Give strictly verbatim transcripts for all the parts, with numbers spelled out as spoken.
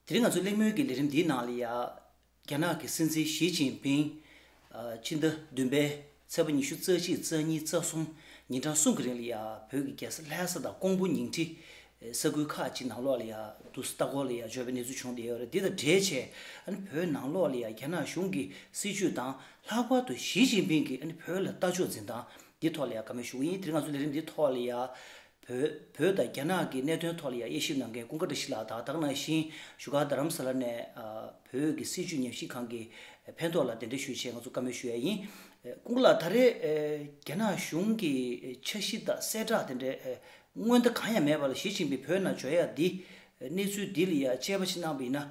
དེ་རིང་ང་ཚོ་གླེང་མོལ་གྱི་ལས་རིམ་འདིའི་ནང་ལ་ཡ། རྒྱ་ནག་གི་སྲིད་འཛིན་ཞི་ཅིན་ཕིང་། ཕྱི་ཟླ་བདུན་པའི་ཚེས་པ་ཉི་ཤུ་རྩ་གཅིག་རྩ་གཉིས་རྩ་གསུམ་ཉིན་གྲངས་གསུམ་གྱི་རིང་ལ་ཡ། བོད་ཀྱི་རྒྱལ་ས་ལྷ་ས་དང་ཀོང་པོ་ཉིང་ཁྲི་ས་ཁུལ་ཁག་ཅིག་ནང་ལོགས་ལ་ཡ། དུ་ལྟ་སྐོར་ལ་ཡ་འབྱོར་བའི་གནས་ཚུལ་བྱུང་བསྡད་ཡོད་རེད། འདི་དང་འབྲེལ་བྱས་ཨ་ནི་བོད་ནང་ལོགས་ལ་ཡ་རྒྱ་ནག་གཞུང་གི་སྲིད་བྱུས་དང་ལྷག་པར་དུ་ཞི་ཅིན་ཕིང་གིས་ཨ་ནི་བོད་ལ་ལྟ་ཕྱོགས་འཛིན་སྟངས་འདི་ཐོག་ལ་ཡ་བཀའ་མོལ་ཞུ་གི་ཡིན། དེ་རིང་ང་ཚོ་ལས་རིམ་འདི་ཐོག་ལ་ཡ། བོད་བོད་དང་རྒྱ་ནག་གི་གནད་དོན་ཐོག་ལ་ཡང་དབྱེ་ཞིབ་གནང་མཁན་ཀུན་དགའ་བཀྲ་ཤིས་ལགས་དང་། ད་ག་ནང་བཞིན་བཞུགས་སྒར་རྡ་རམ་ས་ལ་ནས་ཨ་བོད་ཀྱི་སྲིད་བྱུས་ཉམས་ཞིབ་ཁང་གི་ཕན་ཐོགས་ལ་གདན་འདྲེན་ཞུས་བྱས་ང་ཚོ་བཀའ་མོལ་ཞུ་ཡ་ཡིན། ཀུན་དགའ་ལགས། ད་རེས་རྒྱ་ནག་གཞུང་གི་འཆར་གཞི་དང་གསལ་བསྒྲགས་དེ་འདྲའི་སྔོན་བརྡ་གང་ཡང་མེད་པ་ལ་ཞི་ཅིན་ཕིང་བོད་ནང་འབྱོར་ཡ་འདི་གནས་ཚུལ་འདི་ལ་ཡ་དཔྱད་པ་ཞིག་གནང་བ་ཡིན་ན་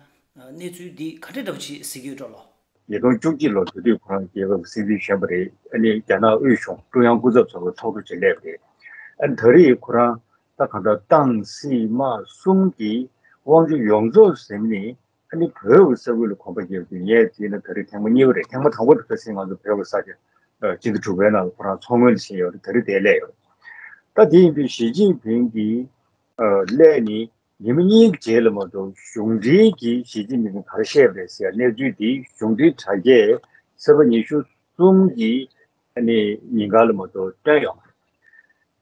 གནས་ཚུལ་འདི་ག་འདྲ་འདྲ་པོ་ཞིག་གཟིགས་ཀྱི་ཡོད་འགྲོ་ལོ། ཉིས་སྟོང་བཅུ་གཅིག་ལོ་དེ་དུས་ཁོ་རང་རྒྱལ་ཁབ་སྲིད་འཛིན་གཞོན་པ་རེད། ཨ་ནི་རྒྱ་ནག་དབུས་གཞུང་ཀྲུང་དབྱང་སྐུ་ཚབ་ཚོགས་པའི་ཚོགས་གཙོ་ཅིག་སླེབས་རེད། ཨ་ནི་ད་རེས་ཁོ་རང་ད་གང་ལྟར་ཏང་སྲིད་དམག་གསུམ་གྱི་དབང་ཆ་ཡོངས་རྫོགས་ཟིན་ནས་ཨ་ནི་བོད་ཀྱི་ས་ཁུལ་ལ་གོམ་པ་རྒྱབ་དུས་ངས་དེ་ནི་ད་རེས་ཐེངས་མ་གཉིས་པ་རེད། ཐེངས་མ་དང་པོ་དེ་ཁ་སང་ང་ཚོ་བོད་ཀྱི་ས་ཆ་སྤྱི་ཟླ་དྲུག་པའི་ནང་ལ་ཁོ་རང་མཚོ་སྔོན་ལ་ཕྱིན་ཡོད་རེད། ད་རེས་དེ་སླེབས་ཡོད་རེད། ད་དེ་ཡིན་དུས་ཞི་ཅིན་ཕིང་གིས་སླེབས་ནས། ཉི་མ་གཉིས་ཀྱི་རྗེས་ལ་མ་གཏོགས་གཞུང་འབྲེལ་གྱི་ཞི་ཅིན་ཕིང་གིས་ག་རེ་བཤད་པ་རེད་ཟེར་ཡ་གནས་ཚུལ་འདི་གཞུང་འབྲེལ་དྲ་རྒྱས་ཚེས་པ་ཉི་ཤུ་གསུམ་གྱི་ཨ་ནི་ཉིན་གང་ལ་མ་གཏོགས་བཏོན་ཡོད་མ་རེད།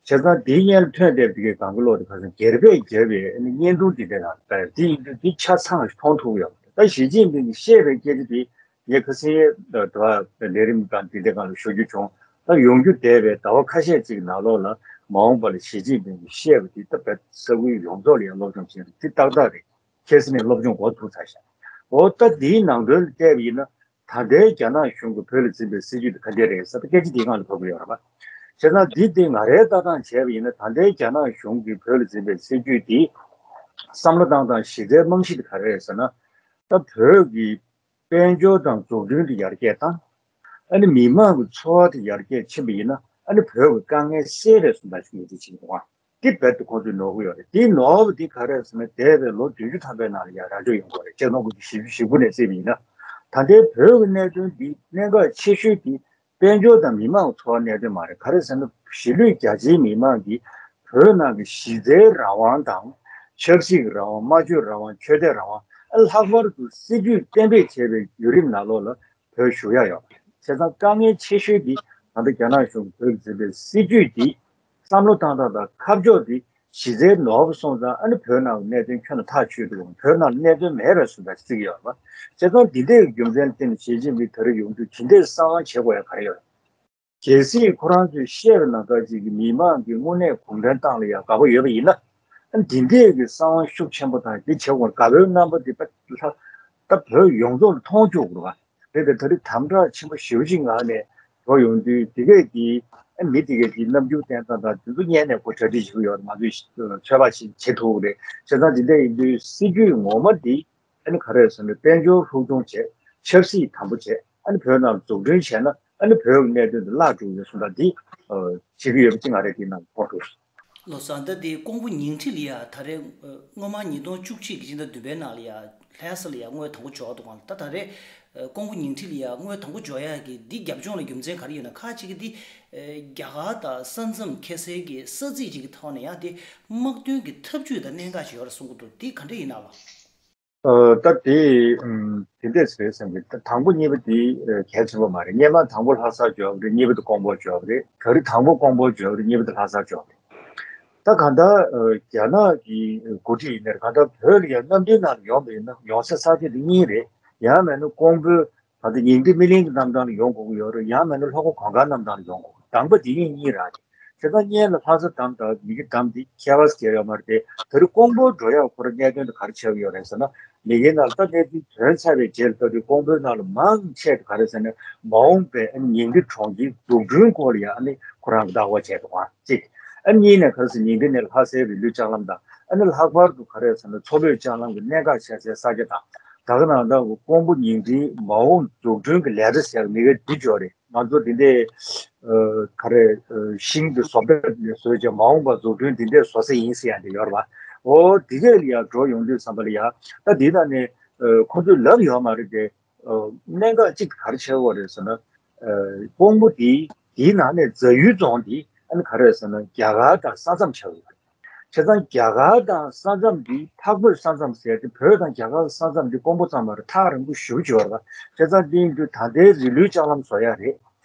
བྱས་ཙང་འདིའི་སྔོན་ལ་ཐོན་བསྡད་པ་དེ་གའི་གང་གི་ལོག་དེ་ཁ་སང་སྒེར་པས་བརྒྱབ་པའི་ཨ་ནི་བརྙན་ཐུང་འདི་འདྲ་ཡང་ལྟ་ཡ་འདི་ཡིན་དུས་འདི་ཆ་ཚང་ཞིག་མཐོང་ཐུབ་ཡོད་མ་རེད། ད་ཞི་ཅིན་ཕིང་གིས་བཤད་པའི་སྐད་ཆ་དེ། ངས་ཁ་སང་ད་ལས་རིམ་སྒང་འདི་འདྲའི་སྒང་ལ་ཞུ་རྒྱུ་བྱུང་། ད་ཡོང་རྒྱུ་འདས་པའི་ཟླ་བ་ཁ་ཤས་ཅིག་ནང་ལོགས་ལ་མ་འོངས་པ་ལ་ཞི་ཅིན་ཕིང་གིས་བཤད་པ་འདི་ད་བོད་ས་ཁུལ་ཡོངས་རྫོགས་ལ་ཡང་སློབ་སྦྱོང་བྱས་ཏེ་འདི་ཏག་ཏག་རེད། ཁ་སང་ནས་སློབ་སྦྱོང་འགོ་ཚུགས་ཚར་ཤག་འོ་ད་འདིའི་ནང་དོན་ལ་བལྟས་པ་ཡིན་ན་ད་ལྟའི་རྒྱ་ནག་གཞུང་གིས་བོད་ལ་འཛིན་པའི་སྲིད་ཇུས་དེ་ག་འདྲས་རེད་ཟེར་བ་སྐད་ཆ་འདིའི་སྒང་ལ་ཐོགས་ཀྱི་ཡོད་རེད་པ། བྱས་ཙང་འདི་དེ་ང་རའི་ལྟ་སྟངས་བྱས་པ་ཡིན་ན་ད་ལྟའི་རྒྱ་ནག་གཞུང་གིས་བོད་ལ་འཛིན་པའི་སྲིད་ཇུས་འདི་བསམ་བློ་བཏང་སྟངས་གཞི་རྩའི་རྨང་གཞི་དེ་ག་རེ་རེད་ཟེར་ན། ད་བོད་ཀྱི་དཔལ་འབྱོར་དང་འཛུགས་སྐྲུན་དེ་ཡར་རྒྱས་བཏང་། ཨ་ནི་མི་མང་གི་འཚོ་བ་དེ་ཡར་རྒྱས་ཕྱིན་པ་ཡིན་ན་ཨ་ནི་བོད་ཀྱི་དཀའ་ངལ་སེལ་རེད་གསུངས་པ་ཞིག་ངོས་འཛིན་བྱེད་ཀྱི་འདུག་ཨ། དེ་རྦད་དེ་ཁོང་ཚོས་ནོར་གྱི་ཡོད་རེད། དེ་ནོར་བ་དེ་ག་རེ་རེད་ཟེར་ན་འདས་པའི་ལོ་བདུན་ཅུ་ཐམ་པའི་ནང་ལ་ཡང་ར་སྤྲོད་ཡོང་གི་ཡོད་རེད། ཆིག་སྟོང་དགུ་བརྒྱ་བཞི་བཅུ་ཞེ་དགུ་ནས་བརྩིས་པ་ཡིན་ན། ད་ལྟའི་བོད་ཀྱི་གནད་དོན་འདི་གནད་འགག་ཆེ་ཤོས་དེ་དཔལ་འབྱོར་དང་མི་མང་གི་འཚོ་བ་གནད་དོན་མ་རེད། ག་རེ་ཟེར་ན་གཞིས་ལུས་རྒྱ་ཆེའི་མི་མང་གིས་བོད་ནང་གི་གཞི་རྩའི་རང་དབང་དང་། ཆབ་སྲིད་ཀྱི་རང་དབང་། སྨྲ་བརྗོད་རང་དབང་། ཆོས་དད་རང་དབང་། ཨ་ལྷག་པར་དུ་སྲིད་ཇུས་གཏན་འབེབས་བྱས་པའི་བརྒྱུད་རིམ་ནང་ལོགས་ལ་བོད་ཞུགས་ཡ་ཡོད་པ་རེད། བྱས་ཙང་དཀའ་ངལ་ཆེ་ཤོས་འདི་ད་ལྟ་རྒྱ་ནག་གཞུང་གིས་བོད་ལ་འཛིན་པའི་སྲིད་ཇུས་འདི་བསམ་བློ་བཏང་སྟངས་དང་ཁ་ཕྱོགས་འདི་གཞི་རྩའི་ནོར་བ་སོང་ཙང་ཨ་ནི་བོད་ནང་གི་གནད་དོན་ཁྱོན་ནས་ཐག་ཆོད་འདུག་བོད་ནང་ལ་གནད་དོན་མེད་པའི་བཟོ་ལྟ་བརྩི་གི་ཡོད་རེད་པ། བྱས་ཙང་འདི་འདྲའི་རྒྱུ་མཚན་བརྟེན་ནས་ཞི་ཅིན་ཕིང་ད་རེས་ཡོང་དུས་ཇི་འདྲའི་གསང་བ་བྱེད་དགོས་ཡ་ག་རེ་ཡོད་རེད། གལ་སྲིད་ཁོ་རང་ཚོས་བཤད་པ་ནང་ལྟར་ཅིག་གི་མི་མང་གི་དངོས་གནས་གུང་ཁྲན་ཏང་ལ་ཡང་དགའ་པོ་ཡོད་པ་ཡིན་ན། ཨ་འདི་འདྲས་ཀྱི་གསང་བ་ཤུགས་ཆེན་པོ་དང་འདི་བྱེད་དགོས་དགའ་པོའི་རྣམ་པ་འདི་ད་ལྷ་ད་བོད་ཡོངས་རྫོགས་ལ་མཐོང་བཅུག་དགོས་རེད་པ། རེད་དེ་ད་རེས་དམ་དྲག་ཆེན་པོ་ཞེ་པོ་ཅིག་ངང་ནས་འགྲོ་ཡོང་དུས་འདི་གས་ཀྱི་ཨ་མི་འདི་གས་ཀྱི་རྣམ་འགྱུར་བསྟན་སྟངས་དང་འདི་ཚོ་སྔོན་ནས་ཁོ་གྲ་སྒྲིག་བྱེད་ཀྱི་ཡོད་རེད། ང་ཚོས་ཚོད་དཔག་ཅིག་བྱེད་ཐུབ་ཀྱི་རེད། བྱས་ཙང་འདི་འདྲས་ཡིན་དུས་སྲིད་ཇུས་ངོ་མ་འདི། ཨ་ནི་ག་རེ་ཟེར་ན་དཔལ་འབྱོར་ལྷུག་སྦྱོང་བྱས། ཆབ་སྲིད་དམ་པོ་བྱས། ཨ་ནི་བོད་ནང་འཛུགས་སྐྲུན་བྱས་ན་ཨ་ནི་བོད་ཀྱི་གནད་དོན་དེ་བརླག་འགྲོ་གི་ཡོད་གསུངས་པ་འདི་བྱེད་ཀྱི་ཡོད་པ་ཅིག་ང་རའི་འདི་ནང་མཐོང་འདུག་ལགས་སོ། ད་དེ་ཀོང་པོ་ཉིང་ཁྲི་ལ་ཡ་ད་རེས་སྔོན་མ་ཉིས་སྟོང་བཅུ་གཅིག་གི་ཕྱི་ཟླ་བདུན་པའི་ནང་ལ་ཡ་ལྷ་ས་ལ་ཡ་དངོས་དང་པོ་འབྱོར་འདུག་ག་ད་ད་རེས་ཀོང་པོ་ཉིང་ཁྲི་ལ་ཡ་དངོས་དང་པོ་འབྱོར་ཡ་གི་འདི་རྒྱབ་ལྗོངས་ལ་རྒྱུ་མཚན་ག་རེ་ཡོད་ན། ཁ་ཅིག་གིས་འདི་རྒྱ་གར་དང་ས་མཚམས་ཁེ་སེལ་གྱི་ས་ཚིགས་ཅིག་གི་ཐོག་ནས་ཡང་དེ་དམག་དོན་གྱི་ཐབས་ཇུས་དང་གནད་འགག་ཅིག་ཡོད་རེད་གསུང་གི་འདུག་འདི་ག་འདྲ་ཡིན་ན་ལགས། ཨ་ད་དེ་ཨམ་དེ་འདྲས་རེད་བསམ་གི། ད་དང་པོ་གཉིས་པ་དེ་ཨ་གལ་ཆེན་པོ་མ་རེད། སྔོན་མ་དང་པོ་ལྷ་སར་འབྱོར་བ་རེད། གཉིས་པ་དེ་ཀོང་པོར་འབྱོར་བ་རེད། ག་རེ་དང་པོ་ཀོང་པོར་འབྱོར་བ་རེད། གཉིས་པ་དེ་ལྷ་སར་འབྱོར་བ་རེད། ད་གང་ལྟར་ཨ་རྒྱ་ནག་གི་འགོ་ཁྲིད་ཡིན་ནའི་གང་ལྟར་བོད་ལ་ཡང་གནམ་གྲུའི་ནང་ལ་ཡོང་བ་ཡིན་ན་ཡོང་སའི་ས་ཆ་དེ་གཉིས་རེད། ཡང་མིན་ན་ཀོང་པོའི་ད་ལྟ་ཉིང་ཁྲི་སྨིན་གླིང་གི་གནམ་ཐང་ལ་ཡོང་དགོས་ཀྱི་ཡོད་རེད། ཡང་མིན་ན་ལྷོ་ཁ་གངས་དཀར་གནམ་ཐང་ལ་ཡོང་དགོས། དང་པོ་དེ་གཉིས་གཉིས་རང་རེད། བྱས་ཙང་སྔོན་ལ་ལྷ་ས་བདམས་དང་མི་གི་བདམས་དེ་ཁྱད་པར་ཟེར་ཡོད་མ་རེད་དེ། ད་རེས་ཀོང་པོར་འགྲོ་ཡག་ཁོ་རང་གནད་དོན་དེ་ག་རེ་ཆགས་ཀྱི་ཡོད་རེད་ཟེར་ན། མི་གི་ནང་ལ་ད་གནས་ཚུལ་ཐོན་ཚར་བའི་རྗེས་ལ་ད་རེས་ཀོང་པོའི་ནང་ལ་མང་ཆེ་ག་རེ་ཟེར་ན་མ་འོངས་པའི་ཨ་ནི་ཉིང་ཁྲི་གྲོང་ཁྱེར་འཛུགས་སྐྲུན་སྐོར་ལ་ཡང་ཨ་ནི་ཁོ་རང་གི་བརྡ་དགོངས་བྱས་འདུག་ག་གཅིག་ཨ་ནི་གཉིས་ནས་ག་རེ་ཟེར་ཉིང་ཁྲི་ནས་ལྷ་སའི་རི་ལུའི་ལྕགས་ལམ་དང་ཨ་ནི་ལྷག་པར་དུ་ག་རེ་ཟེར་ན་མཚོ་བོད་ལྕགས་ལམ་གྱི་གནད་འགག་ཆགས་སའི་ས་ཆ་དང་། ད་ག་ནང་ལྟར་ཀོང་པོ་ཉིང་ཁྲིའི་མ་འོངས་འཛུགས་སྐྲུན་གྱི་ལས་གྲྭ་ཟེར་མི་གི་འདི་འབྱོར་རེད། ང་ཚོ་འདི་འདྲའི་ཨ་ག་རེ་ཨ་ཤིང་གི་བཟོ་གྲྭ་ནས་བཟོས་བྱས་མ་འོངས་པར་འཛུགས་སྐྲུན་འདི་འདྲའི་བཟོ་ས་ཡིན་ཟེར་ཡ་འདི་ཡོད་རེད་པ། འོ་འདི་གས་ལ་ཡ་འགྲོ་ཡོང་དུས་ཙམ་པ་ལ་ཡ་ད་འདི་ནང་ནས་ཨ་ཁོ་ཚོས་ལབ་ཡོད་མ་རེད་དེ། ཨ་གནད་འགག་གཅིག་ག་རེ་ཆགས་ཀྱི་ཡོད་རེད་ཟེར་ན། ཨ་ཀོང་པོ་འདི་འདིའི་ནང་ནས་རྫ་ཡུལ་རྫོང་འདི་ཨ་ནི་ག་རེ་རེད་ཟེར་ན་རྒྱ་གར་དང་ས་མཚམས་ཆགས་ཀྱི་ཡོད་རེད། བྱས་ཙང་རྒྱ་གར་དང་ས་མཚམས་འདི་འཕགས་བོད་ས་མཚམས་ཟེར་ཏེ་བོད་དང་རྒྱ་གར་གྱི་ས་མཚམས་འདི་དཀོན་པོ་ཙམ་མ་རེད། ཐག་རིང་པོ་ཞེ་པོ་ཅིག་ཡོད་རེད་པ། བྱས་ཙང་འདི་ཡིན་དུས་ད་ལྟའི་རི་ལུའི་ལྕགས་ལམ་བཟོ་ཡ་རེད།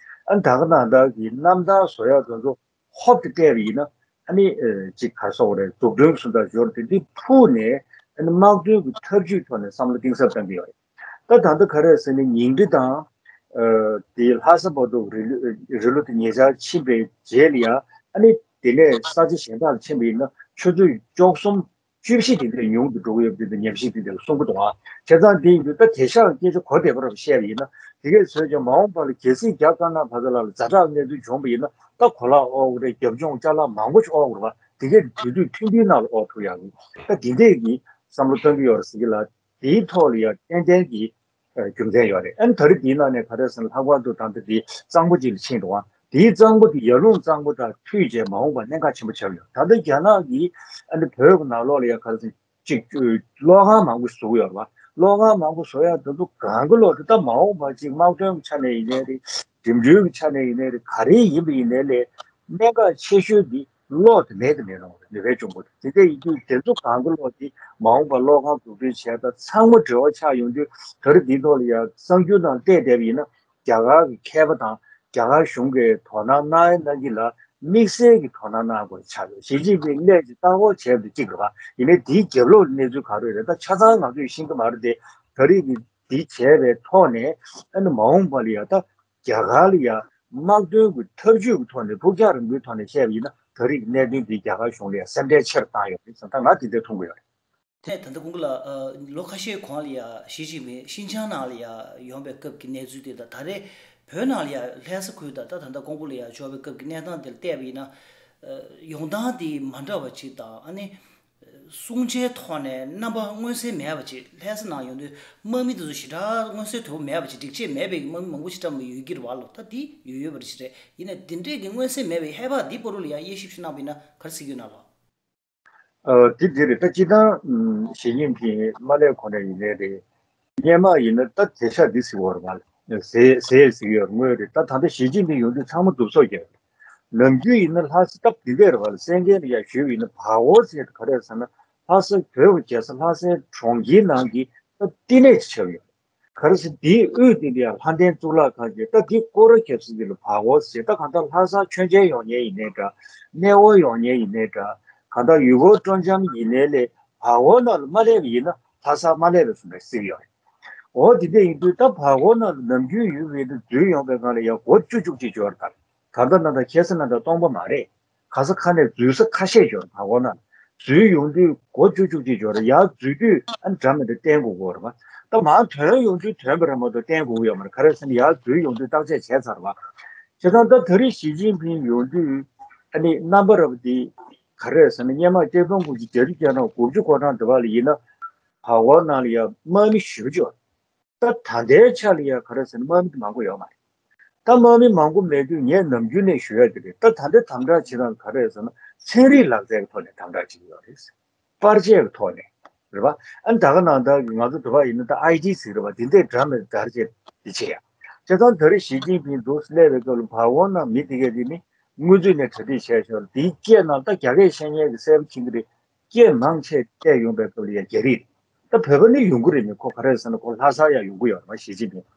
ཨ་ནི་ད་ག་ནང་བདག་གི་རྣམ་ཐར་བཟོ་ཡ་དེ་ཚོ་ཧོབ་ཏེ་བལྟས་པ་ཡིན་ན། ཨ་ནི་ཨ་ཅིག་ག་རེ་ཟེར་དགོས་རེད། འཛུགས་སྐྲུན་སུ་འདྲ་འབྱོར་ཏེ་འདི་ཕུགས་ནས་ཨ་ནི་དམག་དོན་གྱི་འཐབ་ཇུས་ཐོག་ནས་བསམ་བློ་གཏིང་ཟབ་གཏང་གི་ཡོད་རེད། ད་ད་ལྟ་ག་རེ་ཟེར་ན་ཉིང་ཁྲི་དང་། ཨ་དེ་ལྷ་ས་བར་དུ་རི་ལུ་རི་ལུ་དེ་ཉེ་ཆར་ཕྱིན་པའི་རྗེས་ལ་ཡ། ཨ་ནི་དེ་ནས་ས་ཆ་གཞན་དག་ལ་ཕྱིན་པ་ཡིན་ན་ཆུ་ཚོད་བཅུ་གསུམ་བཅུ་བཞི་དེ་འདྲ་ཡོང་དུ་འགྲོ་གི་ཡོད་པ་དེ་འདྲ་ཉམས་ཞིབ་དེ་འདྲ་གསུང་གི་འདུག་ཨ། བྱས་ཙང་དེ་ཡིན་དུས་ད་དེང་སང་སྐད་ཆ་གོ་བདེ་པོ་རང་བཤད་པ་ཡིན་ན། དེ་གས་བཟོས་ཀྱང་མ་འོངས་པ་ལ་གལ་སྲིད་རྒྱ་དཀར་ནག་བར་དུ་ལ་ལ་ཛ་དྲག་གནས་ཚུལ་བྱུང་བ་ཡིན་ན། ད་གོ་ལག་དབོར་དགོས་རེད། རྒྱབ་ལྗོངས་ཅ་ལག་མང་པོ་ཞིག་དབོར་དགོས་རེད་པ། དེ་གས་དུས་ཚོད་ཐུང་ཐུང་ནང་ལ་དབོར་ཐུབ་ཡག་གི་ད་དེ་འདྲས་ཀྱི་བསམ་བློ་གཏོང་གི་ཡོད་རེད་ཟེར་གི་ལ། དེའི་ཐོག་ལ་ཡང་ཏན་ཏན་གྱི་ཨ་རྒྱུ་མཚན་ཡོད་རེད། ཨ་ནི་ད་རེས་འདིའི་ནང་ནས་ག་རེ་ཟེར་ན་ལྷག་པར་དུ་ད་ལྟ་འདི་གཙང་པོ་ཅིག་ལ་ཕྱིན་འདུག་ཨ། དེའི་གཙང་པོ་དེ་ཡར་ཀླུང་གཙང་པོ་དང་མཐུད་བྱས་མ་འོངས་པར་གནད་འགག་ཆེན་པོ་ཆགས་ཡོད། ད་ལྟ་རྒྱ་ནག་གིས་ཨ་ནི་བོད་ཀྱི་ནང་ལོགས་ལ་ཡ་ག་རེ་ཟེར་ཅིག་གློག་ཁང་མང་པོ་བཟོ་གི་ཡོད་རེད་པ། གློག་ཁང་མང་པོ་བཟོ་ཡ་དེ་ཚོ་གང་གི་ལོག་དེ་ད་མ་འོངས་པ་ཅིག་དམག་དོན་གྱི་ཆ་ནས་ཡིན་ནའི་རེད། འགྲིམ་འགྲུལ་གྱི་ཆ་ནས་ཡིན་ནའི་རེད། ག་རེ་ཡིན་པ་ཡིན་ནའི་ལས་གནད་འགག་ཆེ་ཤོས་འདི་གློག་དེ་མེད་དུ་མི་རུང་བ་རེད། ནུས་པ་ཆེན་པོ་དེ་དེ་འདྲ་ཡིན་དུས་དེ་ཚོ་གང་གི་ལོག་དེ་མ་འོངས་པར་གློག་ཁང་འཛུགས་སྐྲུན་བྱས་ད་ཚང་མ་འབྲེལ་བ་ཆགས་ཡོང་དུས། ད་རེས་འདི་ཐོག་ལ་ཡ་གསར་འགྱུར་ནང་བལྟས་བསྡད་པ་ཡིན་ན། རྒྱ་གར་གྱི་མཁས་པ་དང་རྒྱ་གར་གཞུང་གིས་དོ་སྣང་གནང་ཡ་གནང་གི་ལ་དམིགས་བསལ་གྱི་དོ་སྣང་གནང་དགོས་ཆགས་ཡོད། ཞི་ཅིན་ཕིང་སླད་ཀྱིས་ལྟ་སྐོར་བྱས་པ་དེ་གཅིག་རེད་པ། ཡིན་ནའི་དེའི་རྒྱབ་ལོགས་གནས་ཚུལ་ག་རེ་རེད་ད་ཆ་ཚང་ང་ཚོས་ཤེས་ཀྱི་མ་རེད་དེ། ད་རེས་ཀྱི་འདི་བྱས་པའི་ཐོག་ནས་ཨ་ནི་མ་འོངས་པ་ལ་ཡ་ད་རྒྱ་གར་ལ་ཡ་དམག་དོན་གྱི་འཐབ་ཇུས་ཀྱི་ཐོག་ནས་ཕུགས་རྒྱང་རིང་པོའི་ཐོག་ནས་བཤད་པ་ཡིན་ན། ད་རེས་ཀྱི་གནད་དོན་འདིས་རྒྱ་གར་གཞུང་ལ་ཡ་སེམས་ཁྲལ་ཆེ་རུ་བཏང་ཡོད་རེད་བསམ། ད་ང་དེ་འདྲ་མཐོང་གི་ཡོད་རེད། ད་ལྟ་སྐུ་ངོ་ལགས། ལོ་ཁ་ཤས་གོང་ལ་ཡ་ཞི་ཅིན་ཕིང་ཤིན་ཅང་ནང་ལ་ཡ་ཡོང་བའི་སྐབས་ཀྱི་གནས་ཚུལ་དེ་དང་ད་རེས་བོད་ནང་ལ་ཡ་ལྷ་ས་ཁུལ་དང་ད་ད་ལྟ་ཀོང་པོ་ལ་ཡ་འབྱོར་བའི་སྐབས་ཀྱི་གནས་སྟངས་དེ་ལ་བལྟས་པ་ཡིན་ན། ཡོང་སྟངས་དེ་མ་འདྲ་བ་ཅིག་དང་། ཨ་ནི་གསུང་བྱའི་ཐོག་ནས་རྣམ་པ་མངོན་གསལ་མེད་པ་ཅིག་ལྷ་ས་ནང་ཡོང་དུས་དམག་མི་དེ་ཚོ་ཞེ་དྲག་མངོན་གསལ་དོད་པོ་མེད་པ་ཅིག་སྒྲིག་ཆས་མེད་པའི་དམག་མི་མང་པོ་ཞེ་དྲག་མ་ཡོད་ཀྱི་རེད་པ་ལོ། ད་དེ་ཡོད་ཡོད་པ་རེད་ཅིག་རེད། ཡིན་ནའི་དེ་འདྲས་ཀྱི་མངོན་གསལ་མེད་པའི་ཧེ་བག་འདི་བར་དུ་ལ་ཡ་དབྱེ་ཞིབ་ཞིག་གནང་བ་ཡིན་ན་ག་རེ་ཟེར་གྱི་ཡོད་ན་ལགས། ཨ་དེ་འདི་རེད། ད་སྤྱིར་བཏང་ཨམ་ཞི་ཅིན་ཕིང་མ་སླེབས་གོང་ནས་ཡིན་ནའི་རེད། སྔོན་མ་ཡིན་ན་ད་དེ་ཤ་འདི་ཟེར་བ་རེད་པ། ཟས་ཟས་ཟེར་གྱི་ཡོད་རེད། དངོས་རེད། ད་ད་ལྟ་ཞི་ཅིན་ཕིང་ཡོང་དུས་ཚང་མ་འདུ་ཚོགས་རྒྱག་གི་རེད། ནམ་རྒྱུན་ཡིན་ན་ལྷ་ས་སྟབས་བདེ་གི་རེད་པ། གསན་མཁན་ལ་ཡ་ཞུས་པ་ཡིན་ན་བར་སྐོར་ཟེར་དེ་ག་རེ་རེད་ཟེར་ན། ལྷ་ས་བོད་ཀྱི་རྒྱལ་ས་ལྷ་སའི་གྲོང་ཁྱེར་ནང་གི་ད་བསྟི་གནས་ཅིག་ཆགས་ཡོད། ག་རེ་ཟེར་དེའི་དབུས་དེ་ལ་ཡང་ལྷ་ལྡན་གཙུག་ལག་ཁང་ཅིག་ད་དེ་སྐོར་ར་རྒྱག་ས་དེ་ལ་བར་སྐོར་ཟེར། ད་གང་ལྟར་ལྷ་སར་མཆོད་མཇལ་ཡོང་མཁན་ཡིན་ནའི་འདྲ། གནས་སྐོར་ཡོང་མཁན་ཡིན་ནའི་འདྲ། གང་ལྟར་ཡུལ་སྐོར་སྤྲོ་འཆམ་ཡིན་ནའི་ལས་བར་སྐོར་ནང་ལ་མ་སླེབས་པ་ཡིན་ན་ལྷ་སར་མ་སླེབས་པའི་བཟོ་འདྲ་ཟེར་གྱི་ཡོད་རེད། འོ་དེ་འདྲ་ཡིན་དུས་ད་བར་སྐོར་ནང་ལ་ནམ་རྒྱུན་ཡུལ་མི་དེ་འཛུལ་ཡོང་པའི་སྒང་ལ་ཡང་སྒོ་བཅུ་བཅུག་ཅིག་འབྱོར་དང་། ད་ལྟ་ན་ད་ཁ་སང་ན་ད་སྟོང་པ་མ་རེད། ག་ས་ག་ནས་འཛུལ་ས་ཁ་ཤས་ཡོད་རེད། བར་སྐོར་ན་འཛུལ་ཡོང་དུས་སྒོ་བཅུ་བཅུག་ཅིག་ཡོད་རེད། ཡར་འཛུལ་དུས་ཨ་འདྲ་མི་འདྲ་བསྟན་དགོས་ཀྱི་ཡོད་རེད་པ། ད་མར་ཐོན་ཡོང་དུས་ཐོན་པ་རེད་མ་གཏོགས་བསྟན་དགོས་ཀྱི་ཡོད་མ་རེད། ག་རེ་ཟེར་ན་ཡར་འཛུལ་ཡོང་དུས་བརྟག་དཔྱད་བྱས་ཚར་བ། བྱས་ཙང་ད་ད་རེས་ཞི་ཅིན་ཕིང་ཡོང་དུས་ཨ་ནི་རྣམ་པ་རབ་འདི་ག་རེ་ཟེར་ན། སྔོན་མ་སྐྱབས་མགོན་སྐུ་ཕྲེང་བརྒྱད་ཅུ་གྱ་གྲངས་དགུ་བཅུ་གོ་གྲངས་དེ་བ་ལ་ཡིན་ན་བར་སྐོར་ནང་ལ་ཡ་དམག་མི་ཞེ་པོ་ཅིག་ཡོད་རེད། ད་ད་ལྟའི་ཆ་ལ་ཡ་ག་རེ་ཟེར་ན་དམག་མི་དེ་མང་པོ་ཡོད་མ་རེད། ད་དམག་མི་མང་པོ་མེད་དུས་ངས་ནམ་རྒྱུན་ནས་ཞུ་ཡ་དེ་རེད། ད་ད་ལྟ་དམ་དྲག་བྱེད་སྟངས་ག་རེ་ཟེར་ན་ཚན་རིག་ལག་རྩལ་གྱི་ཐོག་ནས་དམ་དྲག་བྱེད་ཀྱི་ཡོད་རེད། པར་ཆས་ཀྱི་ཐོག་ནས་རེད་པ། ཨ་ནི་ད་ག་ནང་ལྟར་གྱི་ང་ཚོ་དེ་བ་ཡིན་ན་ད་ཨའི་ཊི་ཟེར་རེད་པ། དེ་འདྲས་འདྲ་མི་འདྲ་བྱས་དེ་བྱེད་ཡ། བྱས་ཙང་ད་རེས་ཞི་ཅིན་ཕིང་འདུག་སླེབས་པའི་སྐབས་ལ་བར་སྐོར་ནང་མི་དེ་གས་དེ་ནི་སྔོན་ཚུད་ནས་གྲ་སྒྲིག་བྱས་ཤོར། དེའི་སྐད་ནང་ད་རྒྱ་སྐད་ཤེས་མཁན་གྱི་གསལ་པོ་མཁྱེན་གྱི་རེད། སྐད་མང་ཆེ་བལྟས་ཡོང་པའི་སྐབས་ལ་ཡ་རྒྱ་རིགས་རེད། ད་བོད་པ་ནི་ཡོང་གི་རེད། མི་ཁོ་ག་རེ་ཟེར་ན་ཁོ་ལྷ་སར་ཡང་ཡོང་གི་ཡོད་རེད་པ། ཞི་ཅིན་ཕིང་།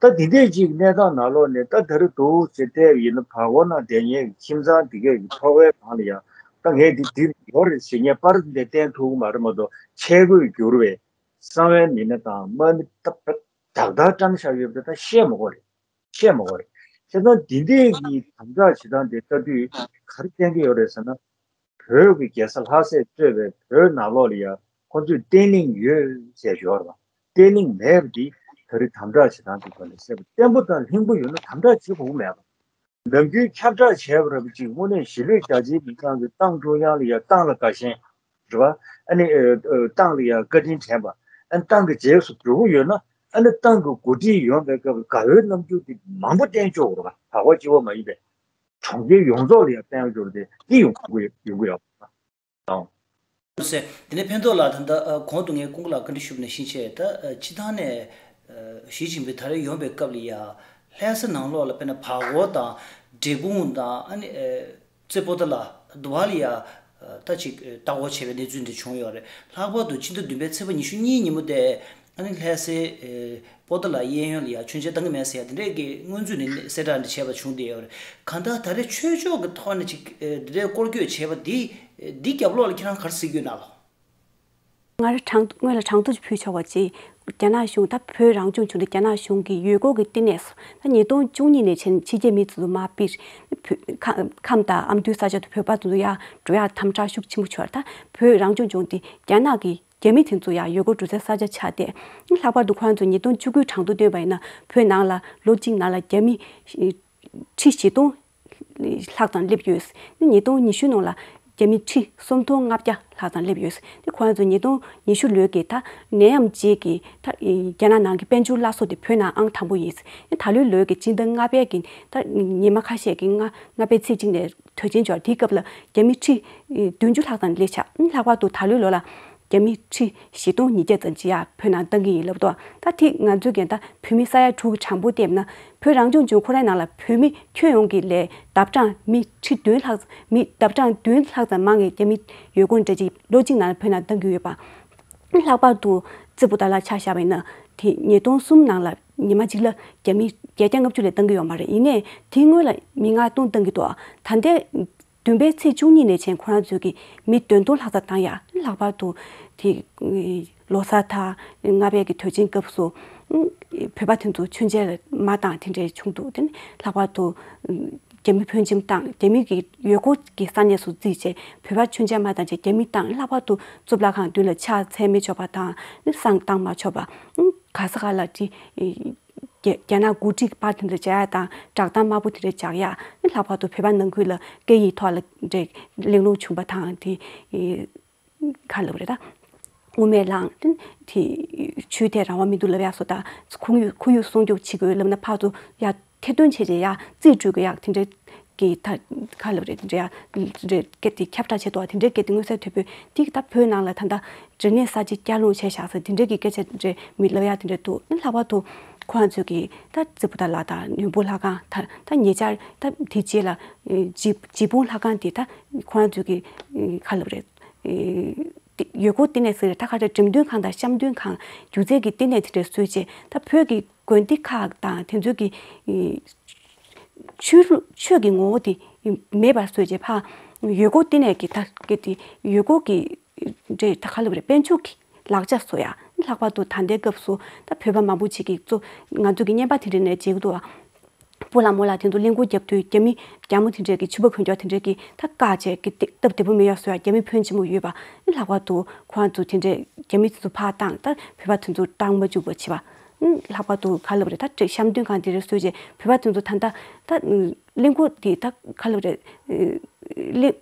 ད་འདི་འདྲས་ཅིག་གནས་སྟངས་ནང་ལོགས་ནས་ད་ད་རེས་འདུག་ཟེར་བལྟས་ཡིན་ན་བར་སྐོར་ནང་བསྡད་མཁན་གྱི་ཁྱིམ་ཚང་འདི་གས་ཀྱི་ཚོར་བའི་སྒང་ལ་ཡང་ད་ངས་འདི་འདིར་ཡོད་རེད་ཟེར་མཁན་པར་འདི་བསྟན་ཐུབ་ཀྱི་མ་རེད་མ་གཏོགས་ཆས་གོས་བསྒྱུར་བའི་གསང་བའི་མི་སྣ་དང་དམག་མི་ད་ད་དག་དག་བཀྲམ་བཞག་ཡོད་པ་ད་བཤད་མ་དགོས་རེད། བཤད་མ་དགོས་རེད། བྱས་ཙང་འདི་འདྲས་ཀྱི་དམ་དྲག་བྱེད་སྟངས་དེ་ལྟ་དུས་ག་རེ་བསྟན་གྱི་ཡོད་རེད་ཟེར་ན། བོད་ཀྱི་རྒྱལ་ས་ལྷ་སས་གཙོས་པའི་བོད་ནང་ལོགས་ལ་ཡང་ཁོ་ཚོས་བརྟན་ལྷིང་ཡོད་ཟེར་ཡོད་རེད་པ། བརྟན་ལྷིང་མེད་པ་འདི་ད་རེས་དམ་དྲག་བྱེད་སྟངས་ཀྱི་སྒོ་ནས་གསལ་པོ། བརྟན་པོ་དང་ལྷིང་པོ་ཡོད་ན་དམ་དྲག་བྱེད་དགོས་མེད་པ། ནམ་རྒྱུན་ཁྱབ་བསྒྲགས་བྱས་པ་རེད་པ། ཅིག་དངོས་གནས་གཞིས་ལུས་རྒྱ་ཆེའི་མི་མང་གིས་ཏང་ཀྲུང་དབྱང་ལ་ཡང་ཏང་ལ་དགའ་ཞེན་རེད་པ། ཨ་ནི་ཨ་ཨ་ཏང་ལ་ཡང་བཀའ་དྲིན་དྲན་པ། ཨ་ནི་ཏང་གི་རྗེས་སུ་འགྲོ་གི་ཡོད་ན། ཨ་ནི་ཏང་གི་འགོ་ཁྲིད་ཡོང་བའི་སྐབས་ལ་དགའ་བའི་རྣམ་འགྱུར་དེ་མང་པོ་བསྟན་ཆོག་གི་རེད་པ། བར་སྐོར་གཅིག་པོ་མ་ཡིན་པའི་གྲོང་ཁྱེར་ཡོངས་རྫོགས་ལ་ཡང་བསྟན་འགྱུར་དེ་འདི་ཡོང་གི་ཡོང་གི་ཡོད་པ་དང་། ཟེར། དེ་ནས་ཕན་ཐོགས་ལགས། ད་ལྟ་ཨ་གོང་དུ་ངས་སྐུ་ངོ་ལགས་བཀའ་འདྲི་ཞུས་པ་ནང་བཞིན་བྱས། ད་ཨ་སྤྱིར་བཏང་ནས་ཨ་ཞི་ཅིན་ཕིང་ད་རེས་ཡོང་པའི་སྐབས་ལ་ཡ་ལྷ་ས་ནང་ལོགས་ལ་དཔེར་ན་བར་སྐོར་དང་འབྲས་སྤུངས་དང་ཨ་ནི་ཨ་རྩེ་པོ་ཏ་ལ་དུ་བ་ལ་ཡ་ ད་ཅིག་ལྟ་སྐོར་བྱས་པའི་གནས་ཚུལ་འདི་བྱུང་ཡོད་རེད། ལྷག་པར་དུ་ཕྱི་ཟླ་བདུན་པའི་ཚེས་པ་ཉི་ཤུ་གཉིས་ཉིན་མོ་དེ་ཨ་ནི་ལྷ་སའི་པོ་ཏཱ་ལ་གཡས་གཡོན་ལ་ཡ་མཆོད་མཇལ་གཏང་གི་མེད་ཟེར་ཡ་དེ་འདྲས་ཀྱི་སྔོན་ཚུད་ནས་གསལ་བསྒྲགས་འདི་བྱས་པ་བྱུང་བསྡད་ཡོད་རེད། གང་ལྟར་ད་རེས་ཆོས་ཕྱོགས་ཀྱི་ཐོག་ནས་ཅིག་འདི་འདྲས་སྐོར་སྐྱོད་བྱས་པ་འདི་འདི་རྒྱབ་ལོགས་ལ་ཁྱེད་རང་ག་རེ་གཟིགས་ཀྱི་ཡོད་ན་ལོ། ང་རང་དྲང་སྔོན་ལ་དྲང་ཐོག་ཅིག་ཕུལ་ཆོག་པ་ཅིག་རྒྱ་ནག་གཞུང་ད་བོད་རང་སྐྱོང་ལྗོངས་དེ་རྒྱ་ནག་གཞུང་གི་ཡུལ་སྐོར་གྱི་ལྟེ་གནས་སུ་ད་ཉིས་སྟོང་བཅུ་གཉིས་ནས་བྱས་ནས་ཕྱི་རྒྱལ་མི་ཚོ་མར་ཕེབས། བོད་ཁམས་ཁམས་དང་ཨ་མདོའི་ས་ཆ་དུ་བོད་པ་ཚོ་ཡར་འགྲོ་ཡག་དམ་དྲག་ཤུགས་ཆེན་པོ་བྱུང་བ། ད་བོད་རང་སྐྱོང་ལྗོངས་དེ་རྒྱ་ནག་གི་རྒྱ་མི་དེ་ཚོ་ཡར་ཡུལ་སྐོར་འགྲོ་སའི་ས་ཆ་ཆགས་ཏེ། ལྷག་པར་དུ་ཁོ་རང་ཚོ་ཉིས་སྟོང་བཅུ་དགུའི་གྲངས་ཐོ་བཏོན་པ་ཡིན་ན་བོད་ནང་ལ་ལོ་གཅིག་ནང་ལ་རྒྱ་མི་ཁྲི་བཞི་སྟོང་ལྷག་ཙམ་སླེབས་ཡོད། ཉིས་སྟོང་ཉི་ཤུ་ནང་ལ་རྒྱ་མི་ཁྲི་སུམ་སྟོང་ལྔ་བརྒྱ་ལྷག་ཙམ་སླེབས་ཡོད། དེ་ཁོ་རང་ཚོ་ཉིས་སྟོང་ཉི་ཤུ་ལོའི་གི་ད་ནད་ཡམས་རྗེས་ཀྱི་ད་རྒྱ་ནག་ནང་གི་དཔལ་འབྱོར་སླར་གསོ་དེ་བོད་ནང་ཨང་དང་པོ་ཡིན། ད་ལོའི་ལོའི་གི་སྤྱི་ཟླ་ལྔ་པའི་གི་ད་ཉི་མ་ཁ་ཤས་ཀྱི་ལྔ་ལྔ་པའི་ཚེས་གཅིག་ནས་དུས་ཆེན་འབྱོར་དེའི་སྐབས་ལ་རྒྱ་མི་ཁྲི་བདུན་ཅུ་ལྷག་ཙམ་སླེབས་ཆགས། ལྷག་པར་དུ་ད་ལོའི་ལོ་ལ་རྒྱ་མི་ཁྲི་བཞི་སྟོང་ཉིས་བརྒྱ་ཙམ་ཅིག་ཡར་བོད་ནང་བཏང་གི་ཡིན་ལབ་འདུག་ད་དེ་ང་ཚོའི་གི་ད་བོད་མི་ས་ཡ་དྲུག་གི་གྲངས་འབོར་བལྟས་ན་བོད་རང་སྐྱོང་ལྗོངས་ཁོ་རའི་ནང་ལ་བོད་མི་ཁྱོན་ཡོངས་ཀྱི་ལས་ལྡབ་གྲངས་མི་ཁྲི་བདུན་ལྷག་མི་ལྡབ་གྲངས་བདུན་ལྷག་ཙམ་མང་གི་རྒྱ་མི་ཡུལ་སྐོར་འདྲ་ཅིག་ལོ་གཅིག་ནང་ལ་བོད་ནང་བཏང་གི་ཡོད་པ། ལྷག་པར་དུ་རྩེ་པོ་ཏཱ་ལ་ཆ་བཞག་པ་ཡིན་ན་དེ་ཉིས་སྟོང་གསུམ་ནང་ལ་ཉི་མ་གཅིག་ལ་རྒྱ་མི་བརྒྱད་བརྒྱ་ལྔ་བཅུ་ལས་བཏང་གི་ཡོད་མ་རེད། ཡིན་ནའི་དེའི་སྔོན་ལ་མི་ལྔ་སྟོང་བཏང་གི་འདུག་ད་ལྟའི་བདུན་པའི་ཚེས་བཅུ་གཉིས་ནས་བྱས་ཁོ་རང་ཚོས་ཀྱི་མི་བདུན་སྟོང་ལྷག་ཙམ་བཏང་ཡ། ལྷག་པར་དུ་དེ་ལོ་གསར་དང་ལྔ་པའི་གི་དུས་ཆེན་སྐབས་སུ་བོད་པ་དེ་ཚོ་མཆོད་མཇལ་མ་བཏང་དེ་འདྲས་བྱུང་འདུག་དེ་ནི་ལྷག་པར་དུ་རྒྱ་མི་ཕོན་ཆེན་བཏང་རྒྱ་མི་གི་ཡུལ་སྐོར་གྱི་ས་གནས་སུ་བརྩིས་བྱས་བོད་པ་མཆོད་མཇལ་མ་བཏང་བྱས་རྒྱ་མི་བཏང་། ལྷག་པར་དུ་གཙུག་ལག་ཁང་མདུན་ལ་ཕྱག་འཚལ་མི་ཆོག་པ་དང་ནི་བསང་བཏང་མ་ཆོག་པ། ག་ས་ག་ལ་ཅི། རྒྱ་རྒྱ་ནག་འགོ་ཁྲིད་པར་དེ་འདྲ་བྱ་ཡ་དང་བསྒྲགས་གཏམ་དམར་པོ་དེ་འདྲ་རྒྱག་ཡ། ལྷག་པར་དུ་བོད་པ་ནང་ཁུལ་ལ་སྐད་ཡིག་ཐོག་ལ་འདྲ་གླེང་སློང་བྱུང་བ་དང་དེ་ག་ལབ་རེད་ད། དབུ་མེད་ལངས་དེ་ཆོས་དད་རང་དབང་མི་འདུག་ལབ་ཡ་སོགས་དང་ཁོར་ཡུག་ཁོར་ཡུག་སྲུང་སྐྱོབ་བྱེད་དགོས་ལབ་ན་ཕར་ཚུར་ཡ་ཐེར་འདོན་བྱས་བྱས་ཡ་རྩིས་སྤྲོད་དགོས་ཡ་དེ་འདྲ། གི་ད་ག་ལབ་རེད་དེ་འདྲ་ཡ་རེད་སྐད་དེ་ཁྱབ་བསྒྲགས་བྱས་འདུག་བ། དེ་འདྲའི་སྐད་དེ་མངོན་གསལ་དོད་པོས་དེ་གི་ད་བོད་ནང་ལ་ད་ལྟ་རིག་གནས་གསར་བརྗེ་བསྐྱར་སློང་བྱས་བཞག་ས་དེ་འདྲའི་གི་སྐད་ཆ་དེ་འདྲ་མི་ལབ་ཡ་དེ་འདྲ་འདུག་ཨ་ནི་ལྷག་པར་དུ་ཁོ་རང་ཚོས་གི་ད་རྩེ་པོ་ཏཱ་ལ་དང་ཡུམ་བུ་ལྷ་ཁང་ད་ད་ཉེ་ཆར་ད་དེ་རྗེས་ལ་ཨེ་འཇིགས་འཇིགས་སྤོང་ལྷ་ཁང་དེ་ད་ཁོ་རང་ཚོས་གི་ཨེ་ག་ལབ་རེད། ཨེ་ཡུལ་སྐོར་ལྟེ་གནས་ཟེར་རེད། ད་ག་རེ་འགྲེམས་སྟོན་ཁང་དང་བཤམས་སྟོན་ཁང་སྒྱུ་རྩལ་གི་ལྟེ་གནས་དེ་འདྲ་བཟོས་རྗེས་ད་བོད་ཀྱི་དགོན་སྡེ་ཁག་དང་དེ་ཚོའི་གི་ཨེ་ཆོས་ལུགས་ཆོས་ཀྱི་ངོ་བོ་དེ་མེད་པར་བཟོས་རྗེས་ཕར་ཡུལ་སྐོར་ལྟེ་གནས་ཀྱི་ད་སྐད་དེ་ཡུལ་སྐོར་གྱི་འདྲེ་ད་ག་ལབ་རེད། དཔལ་འབྱོར་གྱི་ལག་ཆ་བཟོ་ཡ། ལྷག་པར་དུ་ད་ལྟའི་སྐབས་སུ་ད་བོད་པ་མང་པོ་ཅིག་གིས་གཙོ་ང་ཚོ་གི་བརྙན་པར་དེ་འདྲ་ནས་མཇལ་གྱི་འདུག་བ། སྤོ་ལགས་རྨོ་ལགས་དེ་ཚོ་གླིང་སྐོར་རྒྱབ་དུས་རྒྱ་མི་རྒྱ་མོ་དེ་འདྲས་ཀྱི་ཕྱུ་པ་གོན་རྒྱུ་དེ་འདྲས་ཀྱི་ད་བཀག་བྱས་ཀྱི་སྟབས་བདེ་པོ་མི་ཡོང་བཟོ་ཡ་རྒྱ་མི་ཕོན་ཆེན་པོ་ཡོད་པ། ལྷག་པར་དུ་ཁོ་རང་ཚོ་དེ་འདྲས་རྒྱ་མི་དེ་ཚོ་ཕར་བཏང་ད་བོད་པ་དེ་ཚོ་བཏང་མ་བཅུག་པ་བྱས་པ། ལྷག་པར་དུ་ག་ལབ་རེད། ད་བཤམས་སྟོན་ཁང་དེ་འདྲ་བཟོས་རྗེས་བོད་པ་དེ་ཚོ་ད་ལྟ་གླིང་སྐོར་དེ་ད་ག་ལབ་རེད། གླིང་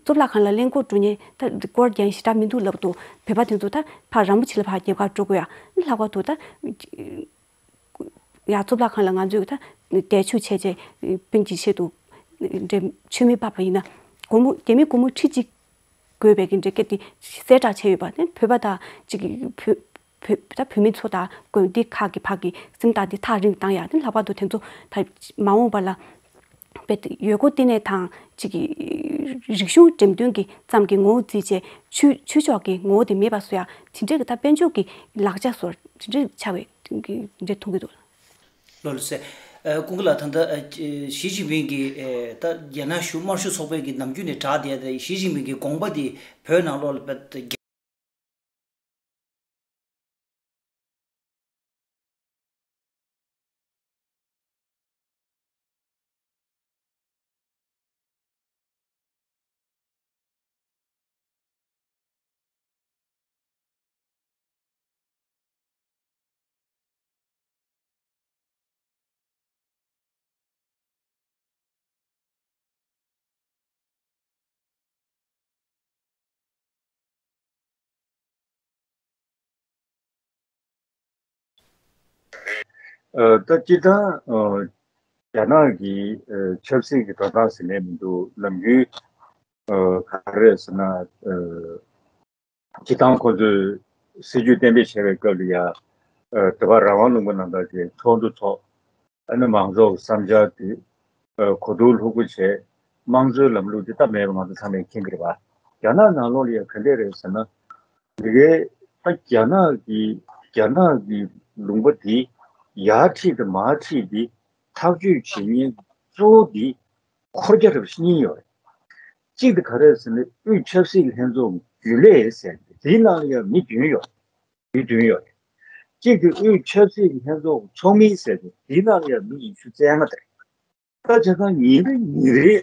གཙུག་ལག་ཁང་ལ་གླིང་སྐོར་འགྲོ་མཁན་ད་སྐོར་རྒྱག་མཁན་ཞེ་དྲག་མི་འདུག་ལབ་འདུག་བོད་པ་དེ་ཚོ་ད་ཕར་རིན་པོ་ཆེ་ལ་ཕར་རྒྱབ་ཁར་འགྲོ་དགོས་ཡ། ལྷག་པར་དུ་ད་ཡར་གཙུག་ལག་ཁང་ལ་ང་ཚོས་ད་འདས་མཆོད་བྱས་རྗེས་སྤུན་གྱི་ཆེད་དུ་འདྲེ་མཆོད་མེ་ཕབ་པ་ཡིན་ན་སྒོར་མོ་རྒྱ་མི་སྒོར་མོ་ཁྲི་གཅིག་དགོས་པའི་གི་འདྲེ་སྐད་དེ་གསལ་བསྒྲགས་བྱས་ཡོད་པ་དེ་བོད་པ་དང་གཅིག་གི་བོད་བོད་ད་བོད་མི་ཚོ་དང་དགོན་སྡེ་ཁག་གི་བར་གྱི་སེམས་ཐག་དེ་ཐག་རིང་བཏང་ཡ། དེ་ལྷག་པར་དུ་དེ་ཚོ་ད་མ་འོངས་པ་ལ་དཔེ་དེ་ཡུལ་སྐོར་ལྟེ་གནས་དང་གཅིག་གི་རིག་གཞུང་འགྲེམས་སྟོན་གྱི་ཙམ་གྱི་ངོ་བོ་བརྩིས་བྱས་ཆོས་ཆོས་ཕྱོགས་ཀྱི་ངོ་བོ་དེ་མེད་པ་བཟོ་ཡ། དེ་འདྲའི་གི་ད་དཔལ་འབྱོར་གྱི་ལག་ཆ་བཟོ་དེ་འདྲའི་ཆགས་པའི་གི་འདྲ་མཐོང་གི་འདུག་ལགས་སོ། ཨ་ཀུན་དགའ་ལགས། ད་ལྟ་ཨ་ཞི་ཅིན་ཕིང་གིས་ཨ་ད་རྒྱ་ནག་གཞུང་དམར་ཤོག་ཚོགས་པའི་གི་ནམ་རྒྱུན་ནས་བསྒྲགས་བསྡད་དེ་ཞི་ཅིན་ཕིང་གི་དགོངས་པ་འདི་བོད་ནང་ལོགས་ལ་རྒྱ། ཨ་ད་སྤྱིར་བཏང་ཨ་རྒྱ་ནག་གི་ཨ་ཆབ་སྲིད་ཀྱི་འགྲོ་སྟངས་ཟེར་ནས་མི་འདུག་ནམ་རྒྱུན་ཨ་ག་རེ་ཟེར་ན་ཨ་སྤྱིར་བཏང་ཁོ་ཚོས་སྲིད་ཇུས་གཏན་འབེབས་བྱས་པའི་སྐབས་ལ་ཡ་ཨ་དེ་བ་རང་དབང་ལུང་པ་ནང་ལྟར་གྱི་ཚོགས་འདུ་ཚོགས། ཨ་ནི་མང་ཚོགས་བསམ་འཆར་དེ་ཨ་གོ་བསྡུར་ལྷུག་པོ་བྱས། དམངས་གཙོའི་ལམ་ལུགས་དེ་སྟབས་མེད་པ་ང་ཚོ་ཚང་མས་མཁྱེན་གྱི་རེད་པ། རྒྱ་ནག་ནང་ལོགས་ལ་ཡང་ག་འདྲས་རེད་ཟེར་ན། དེ་གའི་ད་རྒྱ་ནག་གི་རྒྱ་ནག་གི་ལུང་པ་དེ་ཡར་ཁྲིད་དང་མར་ཁྲིད་དེ་ཐག་གཅོད་བྱེད་མཁན་གཙོ་བོ་དེ་འཁོར་རྒྱ་རབ་གཉིས་ཡོད་རེད། གཅིག་དེ་ག་རེ་ཟེར་ན་དབུས་ཆབ་སྲིད་ལྷན་ཚོགས་རྒྱུན་ལས་ཟེར་ནས་དེའི་ནང་ལ་ཡང་མི་བདུན་ཡོད་རེད། མི་བདུན་ཡོད་རེད། གཅིག་དེ་དབུས་ཆབ་སྲིད་ལྷན་ཚོགས་ཚོགས་མི་ཟེར་ནས་དེའི་ནང་ལ་ཡང་མི་ཉི་ཤུ་རྩ་ལྔ་དེ་རེད། ད་བྱས་ཙང་ཉིན་རེ་ཉིན་རེ་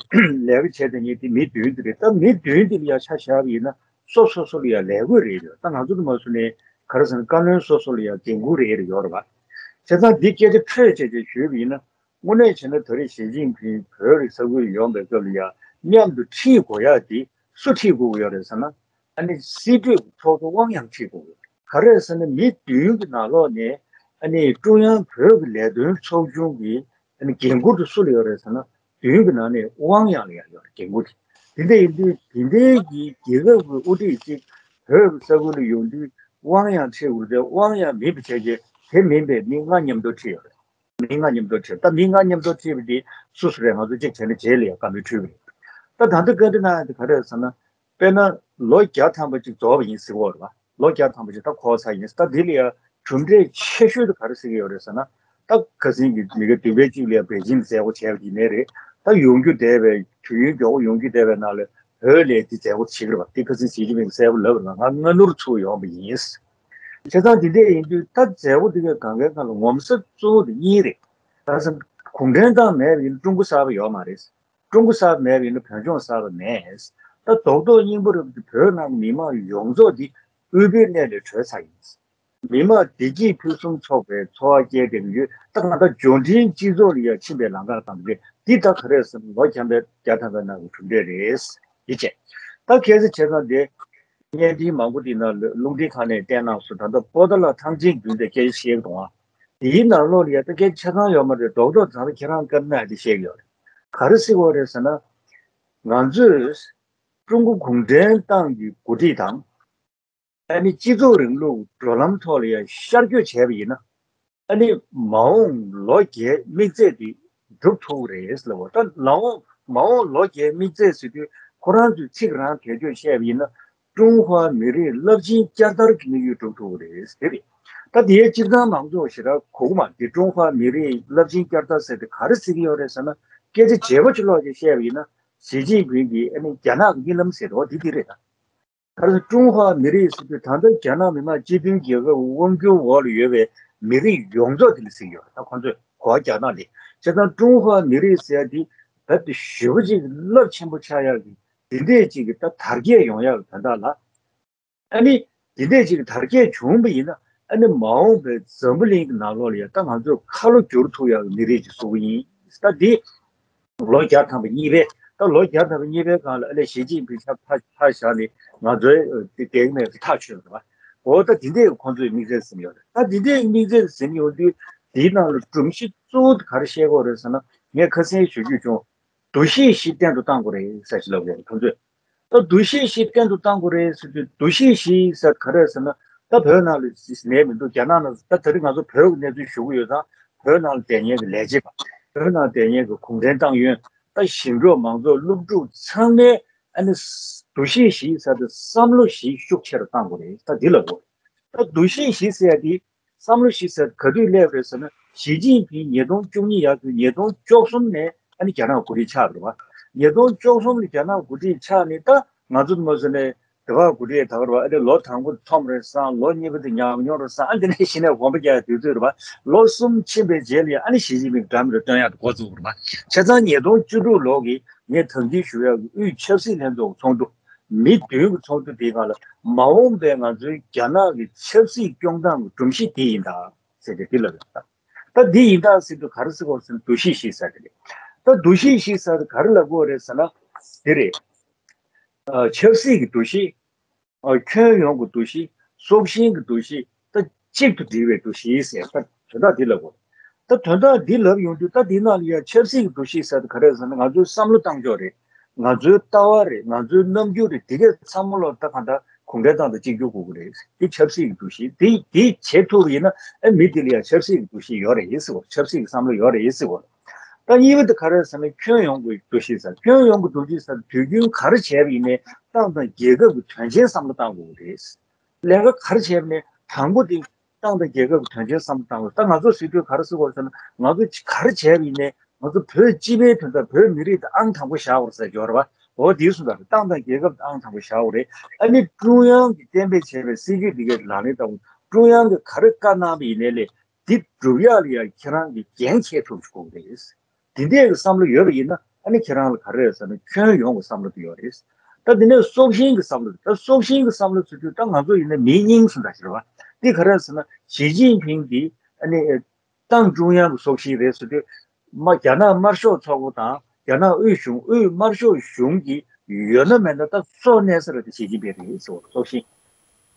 ལས་ཀ་བྱས་དེ་ཉིན་དེ་མི་བདུན་དེ་རེད། ད་མི་བདུན་དེ་ལ་ཡང་ཆ་བཞག་པ་ཡིན་ན་སོ་སོ་སོ་ལ་ཡང་ལས་བགོས་རེ་ཡོད། ད་ང་ཚོ་དུ་མ་སུ་ནས་ག་རེ་ཟེར་ན་བཀའ་བློན་སོ་སོ་ལ་ཡང་འགན་འཁུར་རེ་རེ་ཡོད་རེད་བ། བྱས་ཙང་འདི་སྐད་ཆ་འཕྲོས་བྱས་བྱས་ཞུས་པ་ཡིན་ན། དངོས་གནས་བྱས་ན་ད་རེས་ཞི་ཅིན་ཕིང་བོད་རིགས་ས་ཁུལ་ཡོང་པའི་སྐབས་ལ་ཡང་མཉམ་དུ་ཁྲིད་དགོས་ཡག་དེ་སུ་ཁྲིད་དགོས་ཀྱི་ཡོད་རེད་ཟེར་ན། ཨ་ནི་སྲིད་གྲོས་ཀྱི་ཚོགས་གཙོ་ཝང་ཡང་ཁྲིད་དགོས་ཀྱི་ཡོད་རེད། ག་རེ་ཟེར་ན་མི་བདུན་གྱི་ནང་ལོགས་ནས་ཨ་ནི་ཀྲུང་དབྱང་བོད་ཀྱི་ལས་དོན་ཚོགས་ཆུང་གི་ཨ་ནི་འགན་འཁུར་དེ་སུ་ལ་ཡོད་རེད་ཟེར་ན་བདུན་གྱི་ནང་ནས་ཝང་ཡང་ལ་ཡང་ཡོད་རེད་འགན་འཁུར་དེ། དེ་འདྲ་ཡིན་དུས་དེ་འདྲའི་གི་རྒྱལ་ཁབ་ཀྱི་དབུ་ཁྲིད་ཅིག་བོད་ཀྱི་ས་ཁུལ་ལ་ཡོང་དུས་ཝང་ཡང་ཁྲིད་དགོས་རེད། ཝང་ཡང་མིན་པ་བྱས་རྗེས་དེ་མིན་པའི་མི་ལྔ་མཉམ་དུ་ཁྲིད་ཡོད་རེད། མི་ལྔ་མཉམ་དུ་ཁྲིད། ད་མི་ལྔ་མཉམ་དུ་ཁྲིད་པ་དེ་སུ་སུ་རེད། ང་ཚོ་གཅིག་བྱས་ན་རྗེས་ལ་ཡང་བཀའ་མོལ་འཁྲུལ་བ་རེད། ད་ད་ལྟ་བཀའ་འདྲི་གནང་ཡ་དེ་ག་རེ་རེད་ཟེར་ན། དཔེར་ན་ལོ་བརྒྱ་ཐམ་པ་ཅིག་རྫོགས་པ་ཡིན་ཟེར་གྱི་ཡོད་རེད་བ། ལོ་བརྒྱ་ཐམ་པ་ཅིག་ད་འཁོར་ཚར་ཡིན། ད་འདི་ལ་ཡང་གྲུབ་འབྲས་ཆེ་ཤོས་དེ་ག་རེ་ཟེར་གྱི་ཡོད་རེད་ཟེར་ན། ད་ཁ་སང་གི་མི་ལོ་བདུན་པའི་གཅིག་ལ་ཡང་པེ་ཅིང་ལ་མཛད་སྒོ་བྱས་པ་དེ་ནས་རེད། ད་ཡོང་རྒྱུ་བསྡད་པའི་དུས་ཡུན་མགྱོགས་པོ་ཡོང་རྒྱུ་བསྡད་པའི་ནང་ལ་བོད་ལ་དེ་མཛད་སྒོ་བྱེད་ཀྱི་རེད་བ། དེ་ཁ་སང་ཞི་ཅིན་ཕིང་གསལ་པོ་ལབ་པ་རེད། ང་སྔ་སྣུར་ཚུར་ཡོང་པ་ཡིན། བྱས་ཙང་དེ་འདྲས་ཡིན་དུས་ད་མཛད་སྒོ་དེ་གའི་གང་གའི་ཁ་ལ་ངོམ་ས་གཙོ་བོ་དེ་གཉིས་རེད། ད་གུང་ཁྲན་ཏང་མེད་པ་ཡིན་ན་ཀྲུང་གོ་གསར་པ་ཡོད་མ་རེད། ཀྲུང་གོ་གསར་པ་མེད་པ་ཡིན་ན་བོད་ལྗོངས་གསར་པ་མེད། ད་རྡོག་རྡོག་སྙིང་པོ་རུ་བོད་ནང་གི་མི་མང་ཡོངས་རྫོགས་འདི་དབུལ་པོའི་གནས་ལས་གྲོལ་ཚར་ཡིན། མི་མང་བདེ་སྐྱིད་ཕུན་སུམ་ཚོགས་པའི་འཚོ་བ་སྐྱེལ་བསྡད་ཀྱི་ཡོད། ད་ང་ད་འབྱོར་འབྲིང་སྤྱི་ཚོགས་ལ་ཡང་ཕྱིན་པའི་ལམ་ཁ་དང་འདི་འདི་ད་ག་རེ་ཟེར་ན་ལོ་བརྒྱ་ཐམ་པའི་བརྒྱ་ཐམ་པའི་ནང་གི་གྲུབ་འབྲས་རེད། འདི་བྱས། ད་གལ་སྲིད་བྱས་ཙང་འདི་བརྙན་འཕྲིན་མང་པོ་འདི་ནང་ལ་རླུང་འཕྲིན་ཁང་ནས་བསྟན་གནང་སོང་། ད་ལྟ་པོ་ཏཱ་ལ་ཐང་ཆེན་རྒྱུན་དེ་སྐད་ཆ་བཤད་གི་འདུག་ཨ། དེའི་ནང་ལོགས་ལ་ཡ་ད་སྐད་ཆ་ཆ་ཚང་ཡོད་མ་རེད། རྡོག་རྡོག་ཙམ་ཁྱེད་རང་བཀའ་གནང་དེ་བཤད་གི་ཡོད་རེད། ག་རེ་ཟེར་གི་ཡོད་རེད་ཟེར་ན། ང་ཚོས་ཀྲུང་གོ་གུང་ཁྲན་ཏང་གི་འགོ་ཁྲིད་དང་། ཨ་ནི་སྤྱི་ཚོགས་རིང་ལུགས་འགྲོ་ལམ་ཐོག་ལ་ཡང་ཤར་བསྐྱོད་བྱས་པ་ཡིན་ན། ཨ་ནི་མ་འོངས་ལོ་བརྒྱའི་དམིགས་ཚད་དེ་འགྲུབ་ཐུབ་ཀྱི་རེད་ལབ་པ། ད་ལ་འོངས་མ་འོངས་ལོ་བརྒྱའི་དམིགས་ཚད་ཟེར་དུས་ཁོ་རང་ཚོས་ཚིག་རང་བེད་སྤྱོད་བཤད་པ་ཡིན་ན། ཀྲུང་ཧྭ་མི་རིགས་རླབས་ཆེན་བསྐྱར་དར་གྱི་དམིགས་ཡུལ་འགྲུབ་ཐུབ་ཀྱི་རེད་དེ་རེད། ད་དེའི་སྤྱིར་བཏང་མང་ཚོགས་ཞེ་དྲག་གོ་གི་མ་རེད། ཀྲུང་ཧྭ་མི་རིགས་རླབས་ཆེན་བསྐྱར་དར་ཟེར་དེ་ག་རེ་ཟེར་གྱི་ཡོད་རེད་ཟེར་ན། སྐད་ཆ་བརྗེ་པོ་ཅིག་ལོག་ཅིག་བཤད་པ་ཡིན་ན། ཞི་ཅིན་ཕིང་གིས་ཨ་ནི་རྒྱ་ནག་གི་གཉིད་ལམ་ཟེར་དོ་དེ་དེ་རེད་ད། ག་རེ་ཀྲུང་ཧྭ་མི་རིགས་ཟེར་དུས་ད་ལྟ་རྒྱ་ནག་མི་དམངས་སྤྱི་མཐུན་རྒྱལ་ཁབ་དབང་སྒྱུར་འོག་ལ་ཡོད་པའི་མི་རིགས་ཡོངས་རྫོགས་དེ་ལ་ཟེར་གྱི་ཡོད་རེད། ད་ཁོང་ཚོས་གོ་བ་རྒྱག་སྟངས་དེ། བྱས་ཙང་ཀྲུང་ཧྭ་མི་རིགས་ཟེར་ཡ་དེ་རྦད་དེ་ཞེ་པོ་ཅིག་རླབས་ཆེན་པོ་ཆགས་ཡག་གི་དེ་འདྲས་ཅིག་གི་ད་དར་རྒྱས་ཡོང་ཡག་གི་དོན་དག་ལ། ཨ་ནི་དེ་འདྲས་ཅིག་གི་དར་རྒྱས་བྱུང་བ་ཡིན་ན་ཨ་ནི་མ་འོངས་པའི་འཛམ་བུ་གླིང་གི་ནང་ལོགས་ལ་ཡ་ད་ང་ཚོས་ཁ་ལོ་བསྒྱུར་ཐུབ་ཡག་གི་མི་རིགས་ཅིག་བཟོ་གི་ཡིན། ད་འདི་ལོ་བརྒྱ་ཐམ་པ་གཉིས་པའི། ད་ལོ་བརྒྱ་ཐམ་པ་གཉིས་པའི་སྒང་ལ་ཨ་ལས་ཞི་ཅིན་ཕིང་ཕྱག་ཕར་ཕར་བཞག་ནས་ང་ཚོའི་ཨ་དེ་བསྡད་ཀྱི་མེད་པ་ཐག་ཆོད་རེད་བ། འོ་ད་དེ་འདྲས་ཁོང་ཚོའི་དམིགས་བསལ་ཟིན་ཡོད་རེད། ད་དེ་འདྲས་དམིགས་བསལ་ཟིན་ཡོང་དུས་དེའི་ནང་ལ་སྒྲོམ་གཞི་གཙོ་བོ་དེ་ག་རེ་བཤད་ཀྱི་ཡོད་རེད་ཟེར་ན། ངས་ཁ་སང་ཞུ་རྒྱུ་བྱུང་། འདུ་ཤེས་བཞི་བརྟན་དུ་གཏང་དགོས་རེད་ཟེར་ཞིག་ལབ་ཡོད་རེད་ཁོང་ཚོས། ད་འདུ་ཤེས་བཞི་བརྟན་དུ་གཏང་དགོས་རེད་ཟེར་དུས་འདུ་ཤེས་བཞི་ཟེར་ག་རེ་ཟེར་ན། ད་བོད་ནང་ལ་ཟིན་ནས་མི་འདུག་རྒྱ་ནག་ནང་ད་ད་རེས་ང་ཚོ་བོད་ཀྱི་གནས་ཚུལ་ཞུ་གི་ཡོད་ཙང་བོད་ནང་ལ་བསྡད་མཁན་གྱི་ལས་བྱེད་པ། བོད་ནང་བསྡད་མཁན་གྱི་གུང་ཁྲན་ཏང་ཡོན། ད་ཞིང་འབྲོག་མང་ཚོགས་སློབ་ཕྲུག་ཚང་མས་ཨ་ནི་འདུ་ཤེས་བཞི་ཟེར་དུས་བསམ་བློ་བཞི་ཤུགས་ཆེ་རུ་གཏང་དགོས་རེད། ད་འདི་ལབ་དགོས། ད་འདུ་ཤེས་བཞི་ཟེར་ཡ་དེ། བསམ་བློ་ཞིག་ཟེར་ག་དུས་སླེབས་རེད་ཟེར་ན། ཞི་ཅིན་ཕིང་ཉིས་སྟོང་བཅུ་གཉིས་ཡར་དུས་ཉིས་སྟོང་བཅུ་གསུམ་ནས་ཨ་ནི་རྒྱ་ནག་འགོ་ཁྲིད་ཆགས་རེད་བ། ཉིས་སྟོང་བཅུ་གསུམ་ནས་རྒྱ་ནག་འགོ་ཁྲིད་ཆགས་ནས་ད་ང་ཚོ་མ་ཟེར་ནས་དེ་བ་འགོ་ཁྲིད་ད་ག་རེད་བ། ཨ་ནི་ལོ་དང་པོ་འཚམས་རེད་བསམ། ལོ་གཉིས་པ་དེ་ཉམས་མྱོང་རེད་བསམ། ཨ་འདི་ནས་གཞི་ནས་གོམ་པ་རྒྱག་ཡ་དུས་ཚོད་རེད་བ། ལོ་གསུམ་ཕྱིན་པའི་རྗེས་ལ་ཡང་ཨ་ནི་ཞི་ཅིན་ཕིང་འགྲམ་རེ་སྟོན་ཡག་འགོ་བཙུགས་རེད་བ། བྱས་ཙང་ཉིས་སྟོང་བཅུ་དྲུག་ལོ་གི་ངས་ད་གིན་ཞུ་ཡག་གི་དབུས་ཆབ་སྲིད་ལྷན་ཚོགས་ཚོགས་འདུ། མི་བདུན་གྱི་ཚོགས་འདུ་དེའི་སྒང་ལ་མ་འོངས་པའི་ང་ཚོའི་རྒྱ་ནག་གི་ཆབ་སྲིད་སྐྱོང་སྟངས་ཀྱི་སྒྲོམ་གཞི་དེ་ཡིན་ད་ཟེར་ཏེ་དེ་ལབ་ཡོད་ད། ད་འདི་ཡིན་ད་ཟེར་དུས་ག་རེ་ཟེར་དགོས་ཟེར་ན་འདུ་ཤེས་བཞི་ཟེར་དེ་རེད། ད་འདུ་ཤེས་བཞི་ཟེར་དེ་ག་རེ་ལབ་དགོས་རེད་ཟེར་ན་དེ་རེད། ཨ་ཆབ་སྲིད་ཀྱི་འདུ་ཤེས། ཨ་ཁྱོན་ཡོངས་ཀྱི་འདུ་ཤེས། སྲོག་ཤིང་གི་འདུ་ཤེས། ད་གཅིག་ཏུ་སྒྲིལ་བའི་འདུ་ཤེས་ཟེར་ད་དོན་དག་འདི་ལབ་དགོས། ད་དོན་དག་འདི་ལབ་ཡོང་དུས་ད་འདི་ནང་ལ་ཡང་ཆབ་སྲིད་ཀྱི་འདུ་ཤེས་ཟེར་དེ་ག་རེ་ཟེར་ན་ང་ཚོའི་བསམ་བློ་བཏང་ཕྱོགས་རེད། ང་ཚོའི་ལྟ་བ་རེད། ང་ཚོའི་རྣམ་འགྱུར་རེད། དེ་གས་ཚང་མ་ལོ་ད་གང་ལྟར་གུང་ཁྲན་ཏང་དང་གཅིག་གྱུར་དགོས་ཀྱི་རེད། འདི་ཆབ་སྲིད་ཀྱི་འདུ་ཤེས་འདི་འདི་བྱེད་ཐུབ་པ་ཡིན་ན་ཨེ་མི་འདི་ལ་ཡང་ཆབ་སྲིད་ཀྱི་འདུ་ཤེས་ཡོད་རེད་ཟེར་བ། ཆབ་སྲིད་ཀྱི་བསམ་བློ་ཡོད་རེད་ཟེར་བ། ད་ ད་གཉིས་པ་དེ་ག་རེ་ཟེར་ན་ཁྱོན་ཡོངས་ཀྱི་འདུ་ཤེས་ཟེར། ཁྱོན་ཡོངས་ཀྱི་འདུ་ཤེས་ཟེར་དུས་རྒྱུན་ག་རེ་བྱས་པ་ཡིན་ནའི་ཏང་དང་རྒྱལ་ཁབ་ཀྱི་དོན་ཆེན་བསམ་བློ་བཏང་དགོས་ཀྱི་རེད། ལས་ཀ་ག་རེ་བྱས་པ་ནས་དང་པོ་དེ་ཏང་དང་རྒྱལ་ཁབ་ཀྱི་དོན་ཆེན་བསམ་བློ་བཏང་དགོས། ད་ང་ཚོ་ཟེར་དུས་ག་རེ་ཟེར་དགོས་ཟེར་ན་ང་ཚོ་ག་རེ་བྱས་པ་ཡིན་ནའི་ང་ཚོ་བོད་སྤྱི་པའི་དོན་དག་བོད་མི་རིགས་དེ་ཨང་དང་པོ་བཞག་དགོས་ཟེར་ཡོད་རེད་བ། འོ་དེའི་གསུང་ད་ཏང་དང་རྒྱལ་ཁབ་དེ་ཨང་དང་པོ་བཞག་དགོས་རེད། ཨ་ནི་ཀྲུང་དབྱང་གིས་གཏན་འབེབས་བྱས་པའི་སྲིད་ཇུས་འདི་གའི་ལག་ལེན་བསྟར་དགོས། ཀྲུང་དབྱང་གིས་ག་རེ་བཀའ་གནང་བ་ཡིན་ནའི་ལས་འདི་སྒྲུབ་ཡག་ལ་ཡང་ཁྱེད་རང་གིས་འགན་འཁྱེར་ཐུབ་དགོས་རེད། དེ་འདྲའི་གི་བསམ་བློ་ཡོད་པ་ཡིན་ན་ཨ་ནི་ཁྱེད་རང་ལ་ག་རེ་རེད་ཟེར་ན་ཁྱོན་ཡོངས་ཀྱི་བསམ་བློ་དེ་ཡོད་རེད། ད་དེ་ནས་སྲོག་ཤིང་གི་བསམ་བློ་དེ་ད་སྲོག་ཤིང་གི་བསམ་བློ་ཟེར་དུས་ད་ང་ཚོ་ཡིན་ན་མི་སྙིང་གསུངས་ད་ཤེས་རེད་བ། འདི་ག་རེ་རེད་ཟེར་ན་ཞི་ཅིན་ཕིང་འདི་ཨ་ནི་ཏང་ཀྲུང་དབྱང་གི་སྲོག་ཤིང་རེད་ཟེར་དུས་མ་རྒྱ་ནག་དམར་ཤོག་ཚོགས་པ་དང་རྒྱ་ནག་དབུས་གཞུང་དབུས་དམར་ཤོག་གཞུང་གི་ཡོད་ན་མེད་ན་ད་སྲོག་གནས་ས་རེད་དེ་ཞི་ཅིན་ཕིང་རེད་ཟེར་བ་སྲོག་ཤིང་།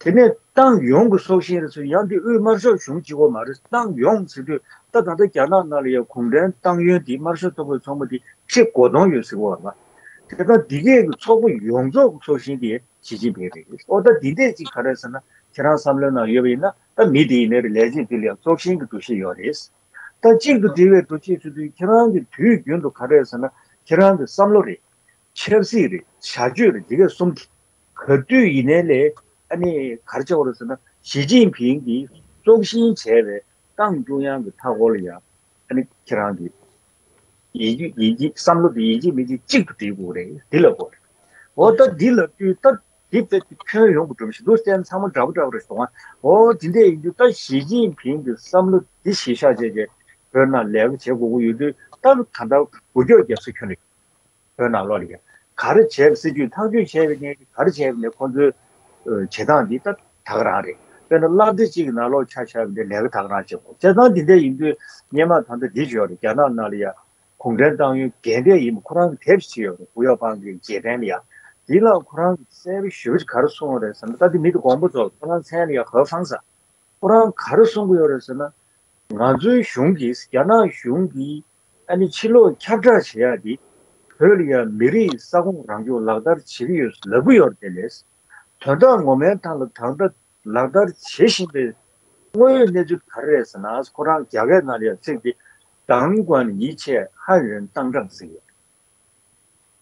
དེ་ནས་ཏང་ཡོངས་ཀྱི་སྲོག་ཤིང་རེད་ཟེར་ཡང་དེ་དབུས་དམར་ཤོག་གཞུང་གཅིག་པོ་མ་རེད། ཏང་ཡོངས་ཟེར་དུས་ད་ད་ལྟ་རྒྱ་ནག་ནང་ལ་ཡང་གུང་ཁྲན་ཏང་ཡོན་དེ་དམར་ཤོག་ཚོགས་པའི་ཚོགས་མི་དེ་ཁྲི་གོ་སྟོང་ཡོད་ཟེར་བ་རེད་བ། དེ་ལྟར་འདི་གས་ཀྱི་ཚོགས་པ་ཡོངས་རྫོགས་ཀྱི་སྲོག་ཤིང་དེ་ཞི་ཅིན་ཕིང་རེད། ཨོ་ད་འདི་འདྲས་ཅིག་ག་རེ་ཟེར་ན་ཁྱེད་རང་བསམ་བློའི་ནང་ཡོད་པ་ཡིན་ན་ད་མི་དེ་ཡིན་ནའི་རེད། ལས་བྱེད་དེ་ལ་ཡང་སྲོག་ཤིང་གི་འདུ་ཤེས་ཡོད་རེད། ད་གཅིག་ཏུ་སྒྲིལ་བའི་འདུ་ཤེས་ཟེར་དུས་ཁྱེད་རང་གི་དུས་རྒྱུན་དུ་ག་རེ་ཟེར་ན་ཁྱེད་རང་གི་བསམ་བློ་རེད། ཆབ་སྲིད་རེད། བྱ་སྤྱོད་རེད། འདི་གས་གསུམ་དེ་ག་དུས་ཡིན་ནའི་ལས་ཨ་ནི་ག་རེ་བྱེད་དགོས་རེད་ཟེར་ན་ཞི་ཅིན་ཕིང་གིས་སྲོག་ཤིང་བྱས་པའི་ཏང་ཀྲུང་དབྱང་གི་མཐའ་འཁོར་ལ་ཡང་ཨ་ནི་ཁྱེད་རང་གིས་ཡིན་གཅིག་ཡིན་གཅིག་བསམ་བློ་དེ་ཡིན་གཅིག་མིན་གཅིག་གཅིག་ཏུ་སྒྲིལ་དགོས་རེད། འདི་ལབ་དགོས་རེད། འོ་ད་འདི་ལབ་དུས་ད་འདི་དཔེ་ཁྱོན་ཡོངས་ཀྱི་སྒྲོམ་གཞི་འདུག་སེ་ཚང་མ་འདྲ་པོ་འདྲ་པོ་རེད་སོང་ང་། འོ་འདི་འདྲས་ཡིན་དུས་ད་ཞི་ཅིན་ཕིང་གི་བསམ་བློ་འདི་གཞི་བཞག་བྱས་བྱས་བོད་ནང་ལས་ཀ་བྱེད་དགོས་ཀྱི་ཡོད་དུས་ད་ད་ལྟ་འགུལ་སྐྱོད་རྒྱག་ས་ཁྱོན་ནས་བོད་ནང་ལོགས་ལ་ཡ་ག་རེ་བྱས་པ་སྲིད་ཇུས་ཐག་གཅོད་བྱས་པའི་གནས་ཀྱི་ག་རེ་བྱས་པ་ནས་ཁོང་ཚོའི་ཨ་བྱེད་སྟངས་འདི་ད་ད་ག་རང་རེད། དཔེར་ན་སློབ་གྲྭ་གཅིག་གི་ནང་ལོགས་ཆ་བཞག་པ་འདི་ལས་ཀ་ད་ག་རང་བྱེད་དགོས། བྱས་ཙང་འདི་འདྲས་ཡིན་དུས་སྔོན་མ་ད་ལྟ་འདི་བརྗོད་རེད། རྒྱ་ནག་ནང་ལ་ཡ་གུང་ཁྲན་ཏང་ཡོན་རྒན་གྲས་ཡིན་པ་ཁོ་རང་གིས་དེབ་ཅིག་ཡོད་རེད། ཧུའུ་ཡའོ་པང་གི་རྗེས་དྲན་ལ་ཡ་འདི་ལ་ཁོ་རང་གིས་གསལ་པོ་ཞེ་པོ་ཅིག་ག་རེ་གསུངས་པ་རེད་ཟེར་ན་ད་འདི་མི་དེ་དགོངས་པ་རྫོགས། ཁོ་རང་མཚན་ལ་ཡ་ཧེ་ཧྥང་ཟེར། ཁོ་རང་ག་རེ་གསུང་གི་ཡོད་རེད་ཟེར་ན། ང་ཚོའི་གཞུང་གིས་རྒྱ་ནག་གཞུང་གིས་ཨ་ནི་ཕྱི་ལོགས་ཁྱབ་བསྒྲགས་བྱེད་ཡག་འདི་བོད་ལ་ཡང་མི་རིགས་ས་ཁོངས་རང་སྐྱོང་ལག་བསྟར་བྱེད་ཀྱི་ཡོད་ལབ་ཀྱི་ཡོད་རེད། དེ་ལས་དོན་དག་ངོ་མའི་ཐོག་ལ་ད་ལྟ་ལག་བསྟར་བྱེད་བཞིན་པའི་དངོས་ཡོད་གནས་ཚུལ་ག་རེ་རེད་ཟེར་ན། ཁོ་རང་རྒྱ་སྐད་ནང་ལ་ཡང་ཚིག་འདི་党管一切，汉人当政 ཟེར་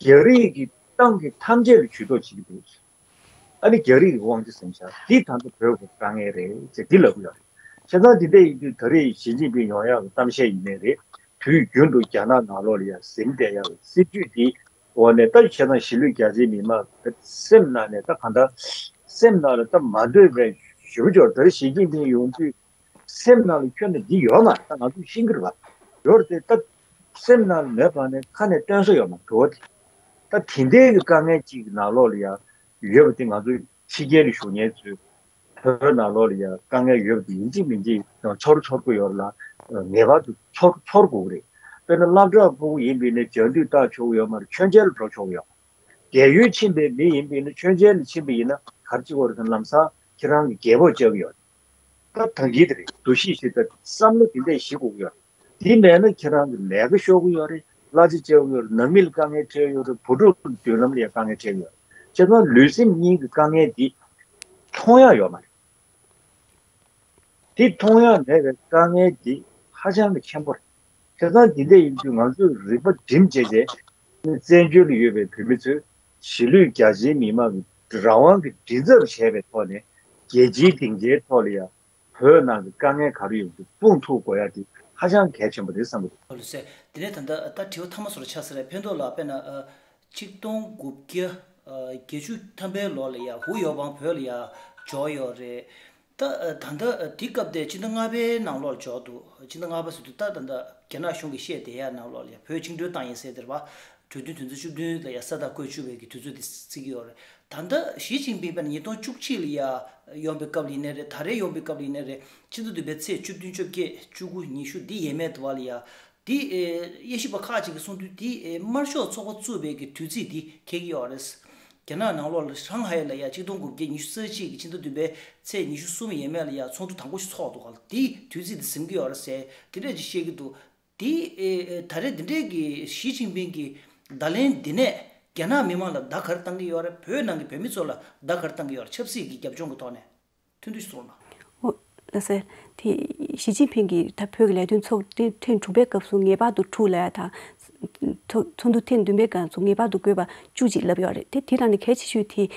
གྱི་ཡོད། རྒྱ་རིགས་ཀྱི་ཏང་གི་ཐམས་ཅད་ལ་ཇུས་གཏོགས་བྱེད་ཀྱི་འདུག་ཨ་ནི་རྒྱ་རིགས་ཀྱི་དབང་ཆ་ཟིན་བྱ་འདི་ད་ལྟ་བོད་ཀྱི་དཀའ་ངལ་རེད་ཅེས་འདི་ལབ་ཀྱི་ཡོད་རེད། བྱས་ཙང་འདི་འདྲ་ཡིན་དུས་ད་རེས་ཞི་ཅིན་ཕིང་ཡོང་ཡག་གི་གཏམ་བཤད་ཡིན་ནའི་རེད། དུས་རྒྱུན་དུ་རྒྱ་ནག་ནང་ལོགས་ལ་ཡང་ཟིན་བསྡད་ཡག་གི་སྲིད་ཇུས་འདི་འོག་ནས་ད་བྱས་ཙང་གཞིས་ལུས་རྒྱ་ཆེའི་མི་མང་སེམས་ནང་ནས་ད་གང་ལྟར་སེམས་ནང་ལ་ད་མ་འདོད་པའི་ཞུ་སྦྱོར་ད་རེས་ཞི་ཅིན་ཕིང་ཡོང་དུས། སེམས་ནང་ལ་ཁྱོན་ནས་འདི་ཡོད་མ་རེད། ད་ང་ཚོས་ཤེས་ཀྱི་རེད་པ། ཡོད་རེད་དེ་ད་སེམས་ནང་ལ་མེད་པ་ནས་ཁ་ནས་སྟོན་ས་ཡོད་མ་རེད་དེ། ད་དེ་འདྲའི་གི་དཀའ་ངལ་ཅིག་གི་ནང་ལོགས་ལ་ཡང་ཡོད་པ་དེ་ང་ཚོས་ཕྱི་རྒྱལ་ལ་བཞུགས་མཁན་ཚོས་བོད་ནང་ལོགས་ལ་ཡང་དཀའ་ངལ་ཡོད་པ་དེ་ཡིན་གཅིག་མིན་གཅིག་ཚོར་ཚོར་གི་ཡོད་རེད་ལ། ངེས་པར་དུ་ཚོར་ཚོར་དགོས་ཀྱི་རེད། དཔེར་ན་སློབ་གྲྭ་ཕྲུ་གུ་ཡིན་པ་ཡིན་ན་རྒྱག་འདུས་བལྟ་ཆོག་གི་ཡོད་མ་རེད། མཆོད་མཇལ་ལ་འགྲོ་ཆོག་གི་ཡོད་མ་རེད། རྒས་ཡོལ་ཕྱིན་པའི་མི་ཡིན་པ་ཡིན་ན་མཆོད་མཇལ་ལ་ཕྱིན་པ་ཡིན་ན་ག་རེ་བྱེད་དགོས་རེད་ཟེར་ན་ལམ་སང་ཁྱེད་རང་གི་རྒྱལ་པོ་བཅར་གི་ཡོད་རེད། ད་ད་གིན་དེ་རེད། འདུ་ཤེས་ཤིག་དང་བསམ་བློ་དེ་འདྲས་ཞིག་དགོས་ཀྱི་ཡོད་རེད། དེ་མེད་ན་ཁྱེད་རང་གི་ལས་ཀ་ཤོར་གྱི་ཡོད་རེད། གླ་ཆ་བཅག་གི་ཡོད་རེད། ནང་མི་ལ་དཀའ་ངལ་འཕྲད་ཡོད་རེད། བུ་ཕྲུག་གི་མདུན་ལམ་ལ་ཡང་དཀའ་ངལ་འཕྲད་ཀྱི་ཡོད་རེད། བྱས་ཙང་ལུས་སེམས་གཉིས་ཀྱི་དཀའ་ངལ་འདི་མཐོང་ཡག་ཡོད་མ་རེད། དེ་མཐོང་ཡག་མེད་པའི་དཀའ་ངལ་འདི་ཧ་ཅང་གི་ཆེན་པོ་རེད། བྱས་ཙང་འདི་འདྲ་ཡིན་དུས་ང་ཚོས་རིག་པ་སྒྲིམ་བྱས་བྱས་བཙན་བྱོལ་ལ་ཡོད་པའི་བོད་མི་ཚོས་གཞིས་ལུས་རྒྱ་ཆེའི་མི་མང་གི་རང་དབང་གི་མགྲིན་ཚབ་བྱས་པའི་ཐོག་ནས་རྒྱལ་སྤྱིའི་སྡིངས་ཆའི་ཐོག་ལ་ཡང་བོད་ནང་གི་དཀའ་ངལ་ག་རེ་ཡོད་འདུག་དཔུང་འཐུག་དགོས་ཡ་དེ་ཧ་ཅང་གལ་ཆེན་པོ་རེད་བསམ་གྱི་འདུག་ལགས་སོ། དེ་ནས་ད་ལྟ་ད་དྲི་བ་མཐའ་མ་སོར་ཆགས་ས་རེད། ཕན་ཐོགས་ལགས་དཔེར་ན་ཨ་ཆིག་སྟོང་དགུ་བརྒྱ་ཨ་བརྒྱད་ཅུ་ཐམ་པའི་ལོ་ལ་ཡ་ཧུའུ་ཡའོ་པང་བོད་ལ་ཡ་འབྱོར་ཡོད་རེད། ད་ཨ་ད་ལྟ་ཨ་དེ་སྐབས་དེ་ཕྱི་ཟླ་ལྔ་པའི་ནང་ལོགས་འབྱོར་འདུག་ཕྱི་ཟླ་ལྔ་པ་ཟེར་དུས་ད་ད་ལྟ་རྒྱ་ནག་གཞུང་གིས་བཤད་བསྡད་ཡ་ནང་ལོགས་ལ་ཡ་བོད་བཅིངས་འགྲོལ་བཏང་ཡིན་ཟེར་དེ་རེད་པ། གྲོས་མཐུན་དོན་ཚན་བཅུ་བདུན་ལ་ཡ་ས་རྟགས་བཀོད་བཅུག་པའི་གི་དུས་ཚོད་དེ་བརྩི་གི་ཡོད་རེད། ད་ལྟ་ཞི་ཅིན་ཕིང་དཔེར་ན་ཉིས་སྟོང་བཅུ་གཅིག་ལ་ཡ་ཡོང་པའི་སྐབས་ལ་ཡིན་ནའི་རེད། ད་རེས་ཡོང་པའི་སྐབས་ལ་ཡིན་ནའི་རེད། ཕྱི་ཟླ་བདུན་པའི་ཚེས་བཅུ་བདུན་བཅོ་བརྒྱད་བཅུ་དགུ་ཉི་ཤུ་འདི་ཡས་མས་དུ་བ་ལ་ཡ་འདི་ཨེ་དབྱེ་ཞིབ་པ་ཁག་ཅིག་གིས་གསུངས་དུས་འདི་ཨེ་དམར་ཤོག་ཚོགས་པ་བཙུགས་པའི་གི་དུས་ཚིགས་འདི་འཁེལ་གི་ཡོད་རེད། རྒྱ་ནག་ནང་ལོགས་ལ་ཧྲང་ཧའེ་ལ་ཡ་ཆིག་སྟོང་དགུ་བརྒྱ་ཉི་ཤུ་རྩ་གཅིག་གི་ཕྱི་ཟླ་བདུན་པའི་ཚེས་ཉི་ཤུ་གསུམ་ཡས་མས་ལ་ཡ་ཚོགས་འདུ་དང་པོ་ཞིག་ཚོགས་འདུག་ག་ལ་འདི་དུས་ཚིགས་འདི་ཟིན་གི་ཡོད་རེད་ཟེར་དེ་འདྲས་ཅིག་བཤད་ཀྱི་འདུག་དེ་ཨེ་ཨེ་ད་རེས་འདི་འདྲའི་གི་ཞི་ཅིན་ཕིང་གི་བརྡ་ལན་འདི་ནས་རྒྱ་ནག་མི་མང་ལ་བརྡ་ག་རེ་བཏང་གི་ཡོད་རེད། བོད་ནང་གི་བོད་མི་ཚོ་ལ་བརྡ་ག་རེ་བཏང་གི་ཡོད་རེད། ཆབ་སྲིད་ཀྱི་རྒྱབ་ལྗོངས་ཀྱི་ཐོག་ནས་ཐུང་ཐུང་ཞིག་གསུངས་རོགས་གནང་། ཨོ། ལགས་སེ། དེ་ཞི་ཅིན་ཕིང་གིས་ད་བོད་ཀྱི་ལས་དོན་ཚོགས་ཐེངས་དྲུག་པའི་སྐབས་སུ་ངེས་པར་དུ་དྲུག་ལབ་ཡ་དང་། ཚོགས་ཚོགས་འདུ་ཐེངས་བདུན་པའི་སྐབས་སུ་ངེས་པར་དུ་དགོས་པ་བཅུ་ཅིག་ལབ་ཡོད་རེད། དེ་དེ་ལ་ནི་གལ་ཆེ་ཤོས་དེ་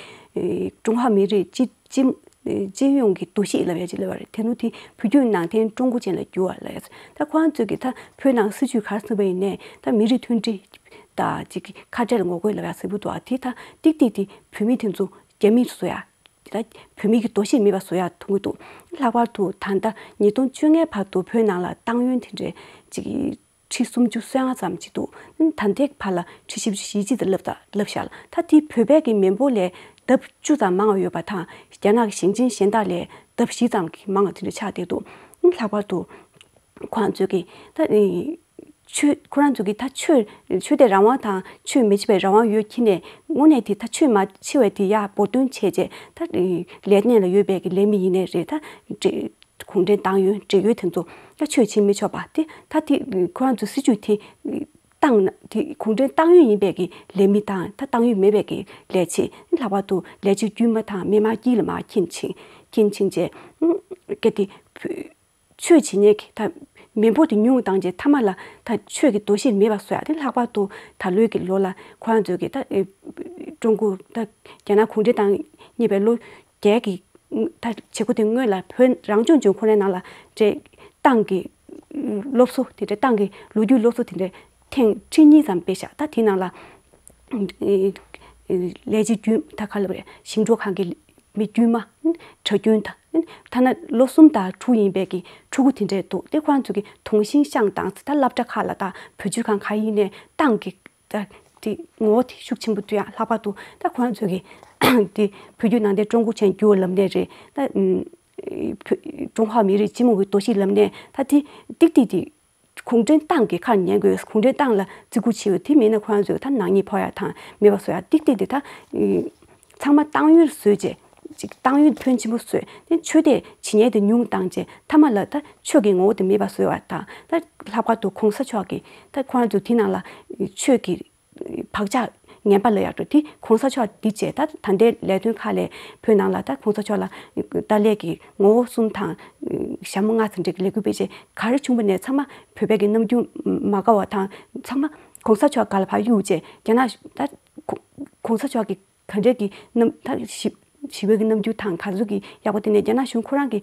ཀྲུང་ཧྭ་མི་རིགས་སྤྱི་སྤྱི་སྤྱི་ཡོངས་ཀྱི་འདུ་ཤེས་ལབ་ཡ་ཅིག་ལབ་ཡོད་རེད། དེ་ནི་དེ་བོད་བརྒྱུད་ནང་བསྟན་ཀྲུང་གོ་ཅན་ལ་བསྒྱུར་བ་ལབ་ཡ། ད་ཁོ་རང་ཚོས་ཀྱི་ད་བོད་ནང་སྲིད་བྱུས་ག་རེ་ཟིན་པ་ཡིན་ནའི་ད་མི་རིགས་མཐུན་སྒྲིལ་དང་ཅིག་ཁ་བྲལ་ངོ་རྒོལ་ལབ་ཡ་ཟེར་གྱི་འདུག་ཨ། དེ་ད་ཏིག་ཏིག་དེ་བོད་མི་དེ་ཚོ་རྒྱ་མི་བཟོ་ཡ། དེ་ལ་བོད་མི་གི་འདུ་ཤེས་མེད་པ་བཟོ་ཡ་མཐོང་གི་འདུག། ལྷག་པར་དུ་ད་ལྟ་ཉིས་སྟོང་བཅོ་ལྔའི་བར་དུ་བོད་ནང་ལ་ཏང་ཡོན་དེ་འདྲའི་ཅིག་ཁྲི་སུམ་ཅུ་སོ་ལྔ་ཙམ་ཅིག་འདུག། ད་ལྟའི་བར་ལ་ཁྲི་བཞི་བཅུ་ཞེ་གཅིག་ཙམ་ལབ་ད་ལབ་ཤག། ད་དེ་བོད་པའི་གི་མི་འབོར་ལས་ལྡབ་བཅུ་ཙམ་མང་བ་ཡོད་པ་དང་རྒྱ་ནག་གི་ཞིང་ཆེན་གཞན་དག་ལས་ལྡབ་བཞི་ཙམ་གྱི་མང་བ་དེ་འདྲ་ཆགས་བསྡད་འདུག། ལྷག་པར་དུ་ཁོ་རང་ཚོས་ཀྱི་ད་ཆོས་ཁོ་རང་ཚོ་གི་ད་ཆོས་ཆོས་དད་རང་དབང་དང་ཆོས་མི་བྱེད་པའི་རང་དབང་ཡོད་ཁྱེར་ནས་དངོས་གནས་དེ་ད་ཆོས་མ་བྱེད་པའི་དེ་ཡར་འབུར་འདོན་བྱས་རྗེས་ད་ལས་གནས་ལ་ཡོད་པའི་གི་ལས་མི་ཡིན་ནའི་རེད། ད་འབྲེལ་གུང་ཁྲན་ཏང་ཡོན་འབྲེལ་ཡོད་དེ་ཚོ་ད་ཆོས་བྱེད་མི་ཆོག་པ་དེ་ད་དེ་ཁོ་རང་ཚོ་སྲིད་ཇུས་དེ་བཏང་ན་དེ་གུང་ཁྲན་ཏང་ཡོན་ཡིན་པའི་གི་ལས་མི་དང་ད་ཏང་ཡོན་མེད་པའི་གི་ལས་བྱེད། ལྷག་པར་དུ་ལས་བྱེད་དཀྱུས་མ་དང་མི་མང་དཀྱིལ་ལ་མར་ཁྱེར་ཕྱིན་ཁྱེར་ཕྱིན་རྗེས་གལ་ཏེ། ཆོས་བྱེད་མཁན་གྱི་ད་མི་འབོར་དེ་ཉུང་བཏང་རྗེས་མཐའ་མ་ལ་ད་ཆོས་ཀྱི་འདུ་ཤེས་མེད་པ་བཟོ་ཡ་དེ། ལྷག་པར་དུ་ད་ལོའི་གི་ལོ་ལ་ཁོ་རང་ཚོས་ཀྱི་ད་ཀྲུང་གོ་ད་རྒྱ་ནག་གུང་ཁྲན་ཏང་རྙེད་པའི་ལོ་བརྒྱད་ཀྱི་ད་བྱེད་སྒོ་དེ་སྔོན་ལ་བོད་རང་སྐྱོང་ལྗོངས་ཁོ་རའི་ནང་ལ་འདྲེ་ཏང་གི་སློབ་གསོ་དེ་འདྲ་ཏང་གི་ལོ་རྒྱུས་སློབ་གསོ་དེ་འདྲ་ཐེངས་ཁྲི་གཉིས་ཙམ་སྤེལ་ཤག། ད་དེ་ནང་ལ་ལས་བྱེད་རྒྱུན་ད་ག་ལབ་རེད། ཞིང་འབྲོག་ཁང་གི་མི་དཀྱུས་མ། གྲྭ་རྒྱུན་དང་། ཐ་ན་ལོ་གསུམ་དང་དྲུག་ཡིན་པའི་གི་ཕྲུ་གུ་དེ་འདྲས་འདུག། དེ་ཁོ་རང་ཚོ་གི་དུང་ཤིང་ཤང་དང་ད་སློབ་གྲྭ་ཁག་ལ་ད་བུ་བཅོལ་ཁང་ག་ཡིན་ནའི་ཏང་གི་ད་དེ་ངོ་བོ་དེ་ཤུགས་ཆེན་པོ་བསྟོད་ཡ། ལྷག་པར་དུ་ད་ཁོ་རང་ཚོ་གི་དེ་བོད་བརྒྱུད་ནང་བསྟན་ཀྲུང་གོ་ཅན་བསྒྱུར་ལབ་ནའི་རེད། ད་ཨུམ་བོད་ཀྲུང་ཧྭ་མི་རིགས་སྤྱི་མོས་ཀྱི་འདུ་ཤེས་ལབ་ནའི་ད་དེ་ཏིག་ཏིག་དེ། གུང་ཁྲན་ཏང་གི་ཁ་ཉན་དགོས། གུང་ཁྲན་ཏང་ལ་བརྩི་བཀུར་བྱེད་དགོས། དེ་མེད་ན་ཁོ་རང་ཚོས་ད་ནག་ཉེས་ཕོག་ཡ་དང་མེད་པ་བཟོ་ཡ། ཏིག་ཏིག་དེ་ད་ཚང་མ་ཏང་ཡོན་བཟོས་རྗེས་ཅིག་ཏང་ཡོན་ཕོན་ཆེན་པོ་བཟོས་ཏེ་ཆོས་དད་བྱེད་མཁན་དེ་ཉུང་བཏང་རྗེས་མཐའ་མ་ལ་ད་ཆོས་ཀྱི་ངོ་བོ་དེ་མེད་པ་བཟོས་པ་དང་། ད་ལྷག་པར་དུ་གོང་ས་མཆོག་གིས་ད་ཁོ་རང་ཚོ་དེ་ནང་ལ་ཆོས་ཀྱི་བག་ཆགས་ངན་པ་ལ་ཡག་འགྲོ་དེ་གོང་ས་མཆོག་འདི་བྱས། ད་ད་ལྟའི་ལས་དོན་ཁག་ལས་བོད་ནང་ལ་ད་གོང་ས་མཆོག་ལ་ཏཱ་ལའི་གི་ངོ་བོ་གསུམ་དང་ཞྭ་མོ་ལྔ་ཚན་འདྲ་གི་ལས་འགུལ་སྤེལ་བྱས་ག་རེ་བྱུང་པ་ནས་ཚང་མ་བོད་པའི་གི་ནམ་རྒྱུན་མ་དགའ་བ་དང་ཚང་མ་གོང་ས་མཆོག་སྒང་ལ་ཕར་གཡུག་བྱས་རྒྱ་ནག་ད་གོང་ས་མཆོག་གི་ག་འདྲའི་གི་ནམ་ད་ཞི་ཞི་བའི་གི་ནམ་རྒྱུན་དང་ག་ཚོད་ཀྱི་ཡག་པོ་དེ་ནས་རྒྱ་ནག་གཞུང་ཁོ་རང་གི་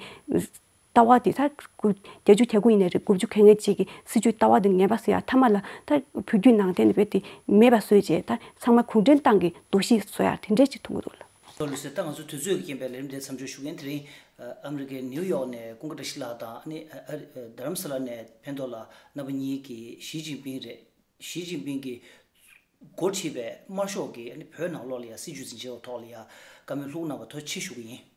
ལྟ་བ་དེ་ད་དགུ་བརྒྱད་ཅུ་གྱ་དགུ་ཡིན་ནའི་རེད། དགུ་བཅུ་གྱ་ལྔ་ཅིག་གི་སྲིད་བྱུས་ལྟ་བ་དེ་ངན་པ་ཟེར་ཡ། མཐའ་མ་ལ་ད་བོད་བརྒྱུད་ནང་བསྟན་དེ་བས་དེ་མེད་པ་བཟོས་རྗེས་ད་ཚང་མ་གུང་ཁྲན་ཏང་གི་འདུ་ཤེས་བཟོ་ཡ་དེ་འདྲས་ཅིག་མཐོང་གི་འདུག་ལ། ལགས་སོ། ལགས་སོ། ད་ང་ཚོ་དུས་ཚོད་ཀྱི་རྐྱེན་པས་ལས་རིམ་དེ་མཚམས་འཇོག་ཞུ་གི་ཡིན། དེ་རིང་ཨ་མི་རི་ཀའི་ནིའུ་ཡོག་ནས་ཀུན་དགའ་བཀྲ་ཤིས་ལགས་དང་ཨ་ནི་ཨ་ཨ་རྡ་རམ་ས་ལ་ནས་ཕན་ཐོགས་ལགས། རྣམ་པ་གཉིས་ཀྱིས་ཞི་ཅིན་ཕིང་རེད། ཞི་ཅིན་ཕིང་གིས་འགོ་ཁྲིད་པའི་དམར་ཤོག་གིས་ཨ་ནི་བོད་ནང་ལོགས་ལ་ཡང་སྲིད་བྱུས་འཛིན་ཆས་ཐོག་ལ་ཡང་བཀའ་མོལ་ལྷུག་གནང་བ་ཐུགས་རྗེ་ཆེ་ཞུ་གི་ཡིན།